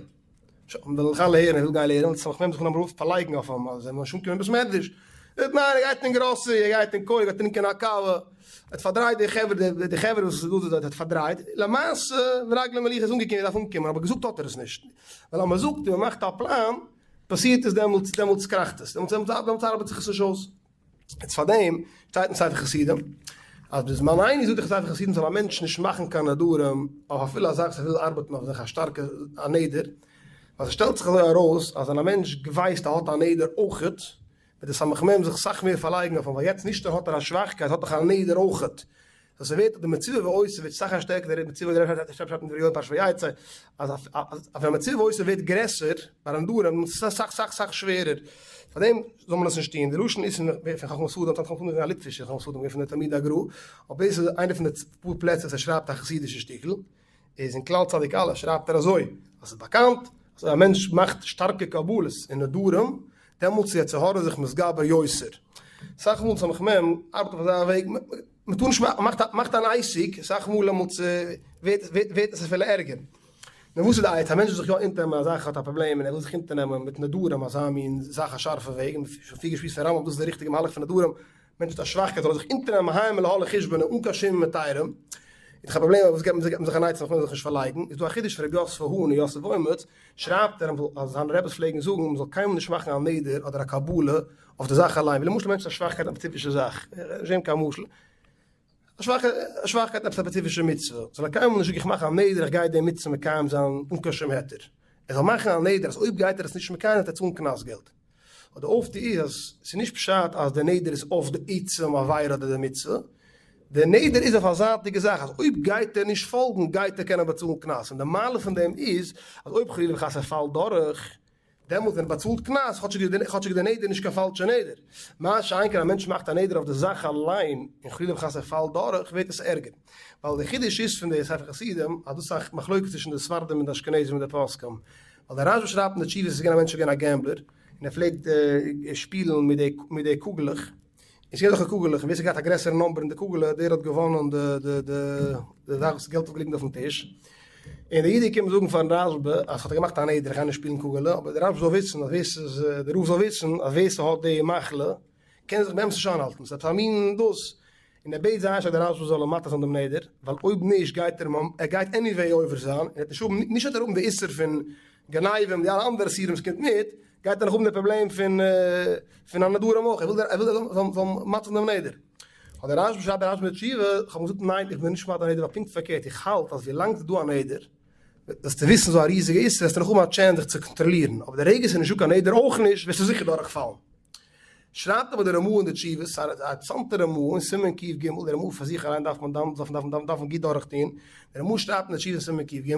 שוין וועלן זיך אלע הערן ער וויל גיין לערנען, סמך מם זיך אנהייבן ארויף פארלייגן אויף אים אז ער זאל נישט אנקומען אין בית מדרש, זאגט ניין ער גייט אין גראסערי ער גייט אין כולל ער גייט טרינקען א קאווע, ער האט פארדרייט די חברה די חברה וואס איז דא דארט האט פארדרייט, למעשה רגלים מוליכות איז אנגעקומען ער דארף אנקומען אבער געזאגט האט ער עס נישט. ווייל אז מען זאגט און מען מאכט א פלאן, פאסירט עס דעמאלטס, דעמאלטס קראכט עס, דעמאלטס דעמאלטס ארבעט זיך עס נישט אויס. יעצט פאר דעם שטייט אין ספר חסידים, אז בזמנינו זאגט דער ספר חסידים זאל א מענטש נישט מאכן קיין נדרים אויף אפילו א זאך וואס ער וויל ארבעטן אויף זיך א שטארקע א נדר, ווייל ס'שטעלט זיך אזוי ארויס אז ווען א מענטש ווייסט ער האט א נדר אויכעט, וועט די סמך מם זיך סאך מער פארלייגן אויף אים, ווייל יעצט נישט נאר האט ער א שוואכקייט, האט ער דאך א נדר אויכעט, סאו ס'ווערט די מצוה ועושה ווערט סאך א שטערקער די מצוה דער רבי שרייבט אין דברי יואל פרשת ויצא אז ווען מצוה ועושה ווערט גרעסער ביי נדרים איז עס סאך סאך סאך שווערער פארדעם זאל מען עס נישט טון די לשון איז פון חכמת אדם חכמת אדם איז געווען א ליטווישער חכמת אדם געווען פון די תלמידי הגרא אבער דאס איז איינע פון די פאר פלעצער וואס ער שרייבט א חסידישע שטיקל איז אין כלל צדיק א' שרייבט ער אזוי אז ס'איז באקאנט אז אויב א מענטש מאכט שטארקע קבלות און נדרים דעמאלטס איז יצר הרע זיך מתגבר יותר. אסאך מאל סמך מם ארבעט אויף אזא וועג מען טאר נישט מאכט מאכט אן עסק אסאך מאל דעמאלטס ווערט ווערט עס אפילו ערגער. נו וואס איז די עצה? א מענטש וויל זיך יא אונטערנעמען א זאך האט א פראבלעם און ער וויל זיך אונטערנעמען מיט נדרים אזא מין זאך א שארפע וועג און שוין פיל געשמועסט פון רמב ם דאס איז די ריכטיגע מהלך פון נדרים מענטש האט א שוואכקייט זאל ער זיך אונטערנעמען מהיום ולהלאה חשבון אן קיין שום היתרים, איז דאך א פראבלעם וואס געבט מען זיך אן עצה מ'קען זיך נישט פארלייגן, איז דא א חידוש פון רבי יוסף האהן און יוסף אומץ, שרייבט ער אז זיינע רעבעס פלעגן זאגן מ'זאל קיינמאל נישט מאכן א נדר אדער א קבלה אויף די זאך אליין, ווי למשל א מענטש האט א שוואכקייט אין א ספעציפישע זאך, נישט געבן קיין משל, א שוואכקייט אין א ספעציפישע מצוה, זאל ער קיינמאל נישט זאגן איך מאך א נדר איך גיי די מצוה מקיים זיין אן קיין שום היתר, ער זאל מאכן א נדר אז אויב גייט ער עס נישט מקיים וועט ער צאלן קנס געלט. אבער די אויפטו איז אז ס'איז נישט פשט אז די נדר איז אויף די עצם עבירה אדער די מצוה, די נדר איז אויף א זייטיגע זאך אז אויב גייט ער נישט פאלגן גייט ער קענען באצאלן קנס, און די מעלה פון דעם איז אז אויב חלילה וחס ער פאלט דורך. דעמאלט ווען ער באצאלט קנס, כאטשיג איז די נדר נישט קיין פאלשע נדר. מה שאין כן א מענטש מאכט א נדר אויף די זאך אליין, און חלילה וחס ער פאלט דורך, ווערט עס ערגער. ווייל די חידוש איז פון די ספר חסידים, אז דאס איז א מחלוקת צווישן די ספרדים און די אשכנזים און די פוסקים. ווייל דער רשב"א שרייבט אין די תשובות עס איז געווען א מענטש איז געווען א gambler, און ער פלעגט שפילן מיט די קוגלעך, און ס'איז געווען אזעלכע קוגעלעך, און ווער ס'האט געהאט א גרעסערע number אין די קוגעלע, דער האט געוואנען די די די די זאך וואס געלט האט געליגן אויפן טיש. און דער איד איז געקומען זאגן פארן רשב"א אז האט ער געמאכט א נדר, איך גיי נישט שפילן קוגעלע, אבער דער רשב"א זאל וויסן אז ווער ס'איז, דער רב זאל וויסן אז ווער ס'האט די מחלה קען זיך באמת נישט איינהאלטן, ס'איז עפעס א מין דאס, און ער בעט זייער שטארק דער רשב"א זאל אים מתיר זיין דעם נדר, ווייל אויב נישט גייט ער ער גייט anyway עובר זיין, און ער וועט נישט האבן, נישט וועט ער האבן די איסור פון גניבה די אלע אנדערע איסורים וואס קומט מיט, גייט ער נאך האבן די פראבלעם פון פון א נדרים אויך, ער וויל ער וויל זאל זאל מתיר זיין דעם נדר. האט דער רשב"א שרייבט דער רשב"א אין די תשובה, איך האב געזאגט ניין איך בין נישט מתיר א נדר ווייל פונקט פארקערט איך האלט אז ווילאנג ס'איז דא א נדר זאלסטו וויסן ס'איז א ריזיגע איסור וועסטו נאך האבן א chance זיך צו קאנטראלירן, אבער די רגע ס'איז נישטא קיין נדר אויך נישט וועסטו זיכער דורכפאלן. שרייבט אבער דער רמ"א אין די תשובות, ס'איז א אינטערעסאנטע רמ"א אין סימן קג, דער רמ"א פאר זיך אליין דארף מען דארף מען דארף מען גוט דורך טון, דער רמ"א שרייבט אין די תשובות אין סימן קג,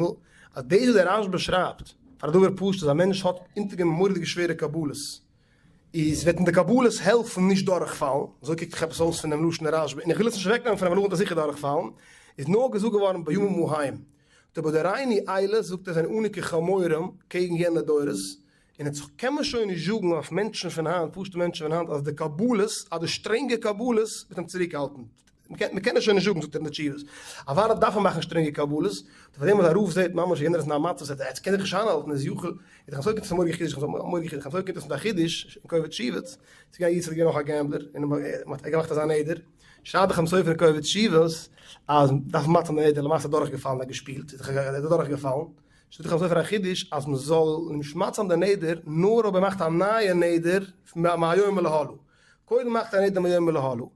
אז דאס וואס דער רשב"א שרייבט פאר א דבר פשוט אז א מענטש האט אונטערגענומען מורא'דיגע שווערע קבלות, איז וועט אים די קבלות העלפן נישט דורכפאלן, אזוי קוקט זיך עפעס אויס פון דעם לשון הרשב"א, און איך וויל עס נישט אוועקנעמען פון אים ווייל נאכדעם וועט ער זיכער דורכפאלן, איז נאר געזאגט געווארן בימים ההם. ובדורנו אלה זאגט ער זענען אנו כחמורים קעגן יענע דורות, און יעצט קען מען שוין נישט זאגן אויף מענטשן פון היינט, פשוטע מענטשן פון היינט, אז די קבלות, אז די שטרענגע קבלות וועט אים צוריקהאלטן. מ'קען עס שוין נישט זאגן, זאגט ער אין די תשובות. אוודאי דארף מען מאכן שטרענגע קבלות, פאר דעם אז א רב זעט ממש אז יענער איז אין א מצב וואס ער קען זיך נישט איינהאלטן, איז יכול, איז דאך אזוי קומט עס אמאל חידוש, אמאל חידוש, אזוי קומט עס מיט א חידוש אין קובץ תשובות, ס'איז געווען א איד וואס איז געווען אויך א gambler, און מ'האט געמאכט אזא נדר, שרייבט דאך חתם סופר אין קובץ תשובות אז מ'דארף מתיר זיין נדר, למעשה דורכגעפאלן, ער האט געשפילט, איז ער דורכגעפאלן, שטייט דאך אזוי פאר א חידוש אז מען זאל נישט מתיר זיין די נדר נאר אויב ער מאכט א נייע נדר מהיום ולהלאה, קודם מאכט ער א נדר מהיום ולהלאה,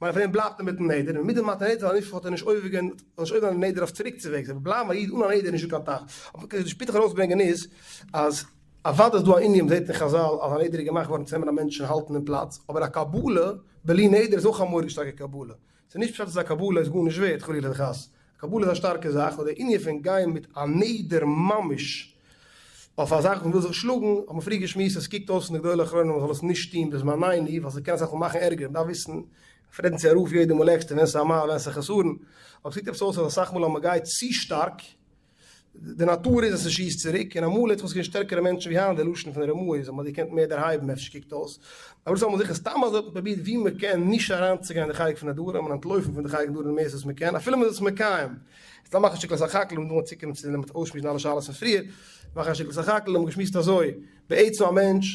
מיין פאר דעם בלייבט ער מיטן נדר, און מיט דעם מתיר נדר זיין נישט האט ער נישט עובר געווען זאל נישט עובר זיין די נדר אויף צוריק צו וועגס, אבער בלייבן א איד אן א נדר איז נישטא קיין טעם. אבער די שפיטעך ארויסברענגען איז אז אוודאי איז דא א ענין מ'זעט אין חזל אז א נדר איז געמאכט געווארן צו נעמען א מענטש און האלטן אין פלאץ, אבער א קבלה בלי נדר איז אויך א מורא'דיג שטארקע קבלה, ס'איז נישט פשט אז א קבלה איז גארנישט ווערט חלילה וחס, א קבלה איז א שטארקע זאך, נאר די ענין פון גיין מיט א נדר ממש אויף א זאך וואס מ'וויל זיך שלאגן, האט מען פריער געשמועסט אז ס'קוקט אויס פון די גדולי האחרונים אז מ'זאל עס נישט טון בזמנינו ווייל ס'קען אסאך מאל מאכן ערגער, מ'דארף וויסן פרעגן צו א רב יעדע מאל עקסטער ווען ס'איז א מעלה ווען ס'איז א חסרון, אבער ס'קוקט עפעס אויס אז אסאך מאל אז מ'גייט צו שטארק די נאטור איז אז ס'שיסט צוריק, און אמאל האט עס געווען שטערקערע מענטשן ווי היינט, די לשון פון רמ"א איז אז מ'האט געקענט מער דערהייבן אפשר קוקט אויס, אבער דאס האט מען זיכער סתם אזוי האט מען פרובירט ווי מ'קען נישט אריינצוגיין אין די חלק פון נדרים און אנטלויפן פון די חלק נדרים די מערסטע וואס מ'קען אפילו מ'איז עס מקיים. יעצט לאמיר מאכן א שטיקל סך הכל און דאן צוקומען צו דעם אויסשמועסן אלע שאלות פון פריער, מאכן א שטיקל סך הכל האבן מיר געשמועסט אזוי, בעצם א מענטש,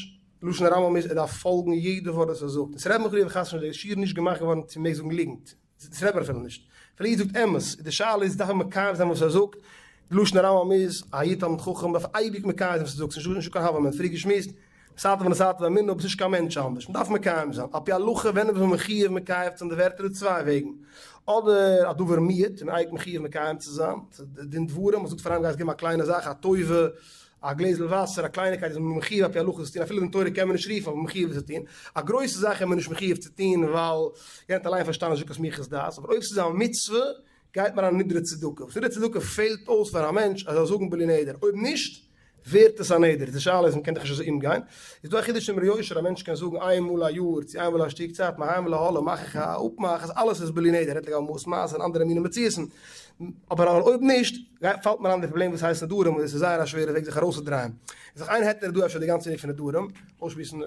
לשון הרמב"ם איז ער דארף פאלגן יעדע ווארט וואס ער זאגט, און ס'רעדט מען חלילה וחס נישט, די שיעור איז נישט געמאכט געווארן צו מעג זאגן ליגנט, דאס רעדט מען אפילו נישט. אפילו איד זאגט אמת, איז די שאלה איז דארף ער מקיים זיין וואס ער זאגט, די לשון הרמב"ם איז, א איד תלמיד חכם דארף אייביג מקיים זיין וואס ער זאגט, ס'איז נישטא קיין הוה אמינא, פריער געשמועסט, נסתר ונסתר ואמינא, ביסט נישט קיין מענטש אנדערש, מ'דארף מקיים זיין, על פי הלכה ווען איז מען מחיוב מקיים צו זיין די ווערטער איז צוויי וועגן, אדער א דבר מועט, איז מען אייביג מחיוב מקיים צו זיין, דין דברים, מ'זאגט פאר איינעם גייסט געבן א קליינע זאך, א טובה, א גלעזל וואסער, א קלייניקייט איז מען מחיוב על פי הלכה צו טון, אפילו דין תורה קען מען נישט רופן אבער מחיוב איז צו טון, א גרויסע זאך איז מען נישט מחיוב צו טון ווייל יענער האט אליין פארשטאנען נישט דא קיין סמיכות דעת, אבער אויב ס'איז א מצוה גייט מען א נדרי צדקה, וואס נדרי צדקה פעלט אויס פאר א מענטש אז ער זאל זאגן בלי נדר, אויב נישט ווערט עס א נדר, די שאלה איז מ'קען דאך נישט אזוי אומגיין, איז דא א חידוש אין ר' יושר א מענטש קען זאגן איין מאל א יאר צו איין מאל א שטיק צייט מהיום ולהלאה מאך איך א אפמאך אז אלעס איז בלי נדר, רעדט לגבי מעות מעשר און אנדערע מיני מציאות'ן, אבער אויב נישט פאלט מען אריין אין די פראבלעם וואס הייסט נדרים און עס איז זייער א שווערע וועג זיך ארויסצודרייען. איז דאך איין היתר דא אפשר די גאנצע ענין פון נדרים, אויסשמועסן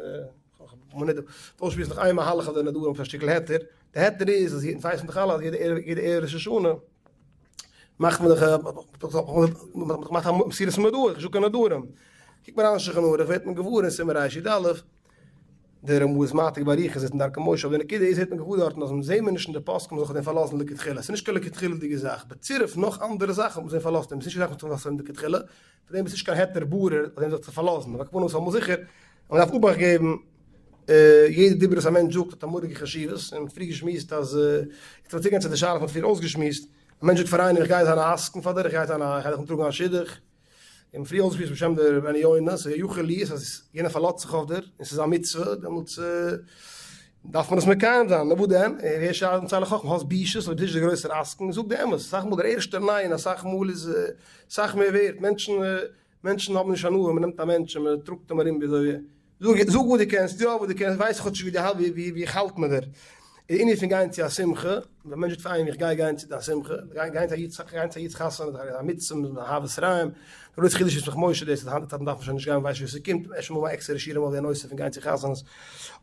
אויסשמועסן נאך איין מהלך אויף די נדרים פאר א שטיקל היתר, די היתר איז אז יעדן ווייסן דאך אלע אז יעדע יעדע ערב ראש השנה מאכט מען דאך מאכט א מסירת מודעה, איך זאג קיין נדרים, קוקט מען אריין אין שולחן ערוך ווערט מען געוואר אין סימן רי"א, דער רמ א איז מעתיק באריכות אין דרכי משה, אבער די נקודה איז הערט מען געוואר דארטן אז אונז זעהן מיר נישט אין די פוסקים זיך אויף דעם פארלאזן לכתחילה, ס'איז נישט קיין לכתחילה'דיגע זאך, בצירוף נאך אנדערע זאכן האט מען זיך פארלאזט און ס'איז נישט קיין זאך וואס מ'האט לכתחילה, פאר דעם איז נישט קיין היתר ברור אויף דעם זיך צו פארלאזן, אבער כמובן איז אמאל זיכער אז מ'דארף אבאכט געבן יעדע דיבור וואס א מענטש זאגט האט א מורא'דיגע חשיבות, און פריער געשמועסט אז, יעצט לאמיר צוגיין צו די שאלה וואס מ'האט פריער אויסגעשמועסט, א מענטש זאגט פאר איינעם איך גיי זיין א עסקן פאר דיר, איך גיי זיין א, איך גיי דיך אנטראגן א שידוך, און פריער אויסגעשמועסט בשם דער רבינו יונה, ס'איז יכול להיות אז יענער פארלאזט זיך אויף דיר, און ס'איז א מצוה, דעמאלטס דארף מען עס מקיים זיין, נו וואס דען, ווער שרייט און צייל חכם, האסט בושות, אויב ביסט נישט דער גרויסער עסקן, זאג די אמת, אסאך מאל דער ערשטער ניין, אסאך מאל איז אסאך מער ווערט, מענטשן. מענטשן האבן נישט הנאה, מען נעמט א מענטש און מען טראגט אים ארום ווי אזוי, זאג זאג וואס דו קענסט יא, וואס דו קענסט, ווייס כאטש ווי דו האלט, ווי ווי איך האלט מיט דיר. די ענין פון גיין צו א שמחה, ווען א מענטש זאגט פאר איינעם איך גיי גיין צו דיין שמחה, גיין גיין צו א איד'ס גיין צו א איד'ס חתונה איז א מצוה מיט אהבת רעים, די גרויסע חידוש איז ישמח משה דאס אז היינט צייטן דארף מען שוין נישט גיין מ'ווייסט שוין ווי ס'קומט, אפשר מאכן א עקסטערע שיעור אמאל די נושא פון גיין צו חתונות,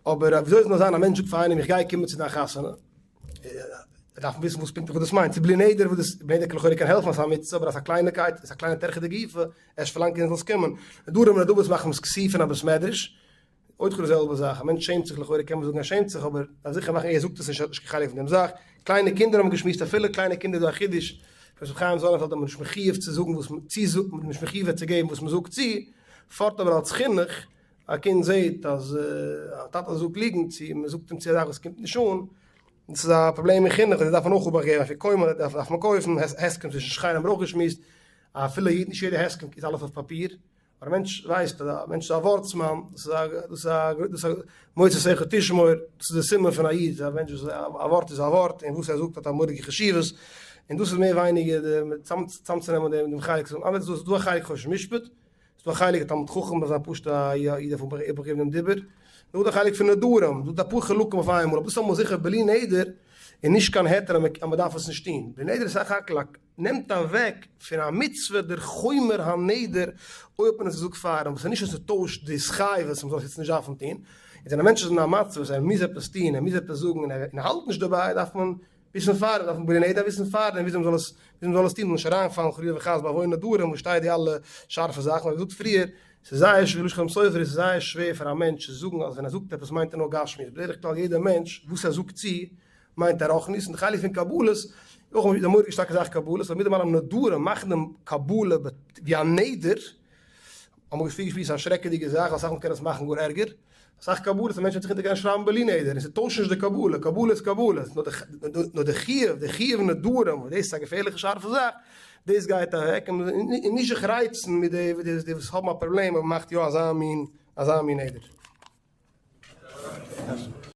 אבער וויאזוי עס נאר זיין א מענטש זאגט פאר איינעם איך גיי קומען צו דיין חתונה, דארף מען וויסן וואס פונקטליך וואס דאס מיינט, צו בלי נדר וואס דאס, בלי נדר לכאורה קען העלפן אז ס'איז א מצוה אבער אז ס'איז א קלייניקייט, איז א קליינע טרחה דגופא, ערשט פארלאנגט און זאלסט קומען. נדרים ונדבות מאכן עס כסוף אין א בית מדרש, אויך די זעלבע זאך, א מענטש שעמט זיך לכאורה קען מען זאגן ער שעמט זיך אבער דארף זיכער מאכן ער זאגט עס נישט ער האט נישט קיין חלק פון דעם זאך, קליינע קינדער האבן געשמועסט אפילו קליינע קינדער איז דא א חידוש פון ר' חיים זאנענפעלד אז מען איז נישט מחיוב צו זאגן וואס מען צו מען איז נישט מחיוב צו געבן וואס מען זאגט צו, פארט אבער אלס חינוך, א קינד זעט אז א טאטע זאגט ליגנט צו מען זאגט אים צו א זאך וואס קומט נישט אן, דאס איז א פראבלעם אין חינוך דאס דארף מען אויך אבאכט געבן, אפיקומן דארף מען קויפן, הסכם צווישן שכנים האבן מיר אויך געשמועסט, אפילו נישט יעדע הסכם איז אלעס אויף פאפיר, אבער א מענטש ווייסט אז א מענטש איז א ווארטסמאן, דאס איז א דאס איז א דאס איז א מוצא שכל תשמור, דאס איז די סימן פון א איד, א מענטש וואס א ווארט איז א ווארט און וואס ער זאגט האט א מורא'דיגע חשיבות, און דאס איז מער ווייניגער די צאמצונעמען דעם חלק, ס'איז דא א חלק חושן משפט, ס'איז דא א חלק א תלמיד חכם דארף זיין פשוט א איד דארף איבערגעבן דעם דיבור, נאך די חלק פון נדרים, דא אפאר חלקים אויף איינמאל, אבער דאס איז אמאל זיכער בלי נדר איז נישט קיין היתר אז מען דארף עס נישט טון, בלי נדר איז סך הכל א נעמט אוועק פון א מצוה דער חומר הנדר אויב האט מען עס געזאגט פאר אים, וואס איז נישט אז ס'טוישט די התחייבות אז מ'זאל עס יעצט נישט דארפן טון, איז ווען א מענטש איז אין א מצב וואס ער מוז עפעס טון, ער מוז עפעס זאגן און ער האלט נישט דערביי דארף מען וויסן פאר דעם, דארף מען בלי נדר וויסן פאר דעם וויאזוי מ'זאל עס וויאזוי מ'זאל עס טון, מ'זאל נישט אריינפאלן חלילה וחס בעוון נדרים וואס שטייט די אלע שארפע זאכן, ווי געזאגט פריער, ס'איז זייער שווער, לשון חתם סופר איז זייער שווער פאר א מענטש צו זאגן אז ווען ער זאגט עפעס מיינט ער נאר גשמיות, בדרך כלל יעדער מענטש וואס ער זאגט צו מיינט ער רוחניות, און די חלק פון קבלות איז אויך א מורא'דיגע שטארקע זאך קבלות, אבער מיט דעם אלעם נדרים מאכן דעם קבלה ווי א נדר, האבן מיר פריער געשמועסט א שרעקעדיגע זאך, אסאך מאל קען עס מאכן גאר ערגער, אסאך קבלות א מענטש וועט זיך אונטערגיין שרייבן בלי נדר, און ס'טוישט נישט די קבלה, קבלה איז קבלה, נאר די חיוב, די חיוב נדרים, וואס דאס איז א געפערליכע שארפע זאך, דאס גייט אוועק, און נישט זיך רייצן מיט די וואס האבן א פראבלעם אויב מ'מאכט יא אזא מין אזא מין נדר.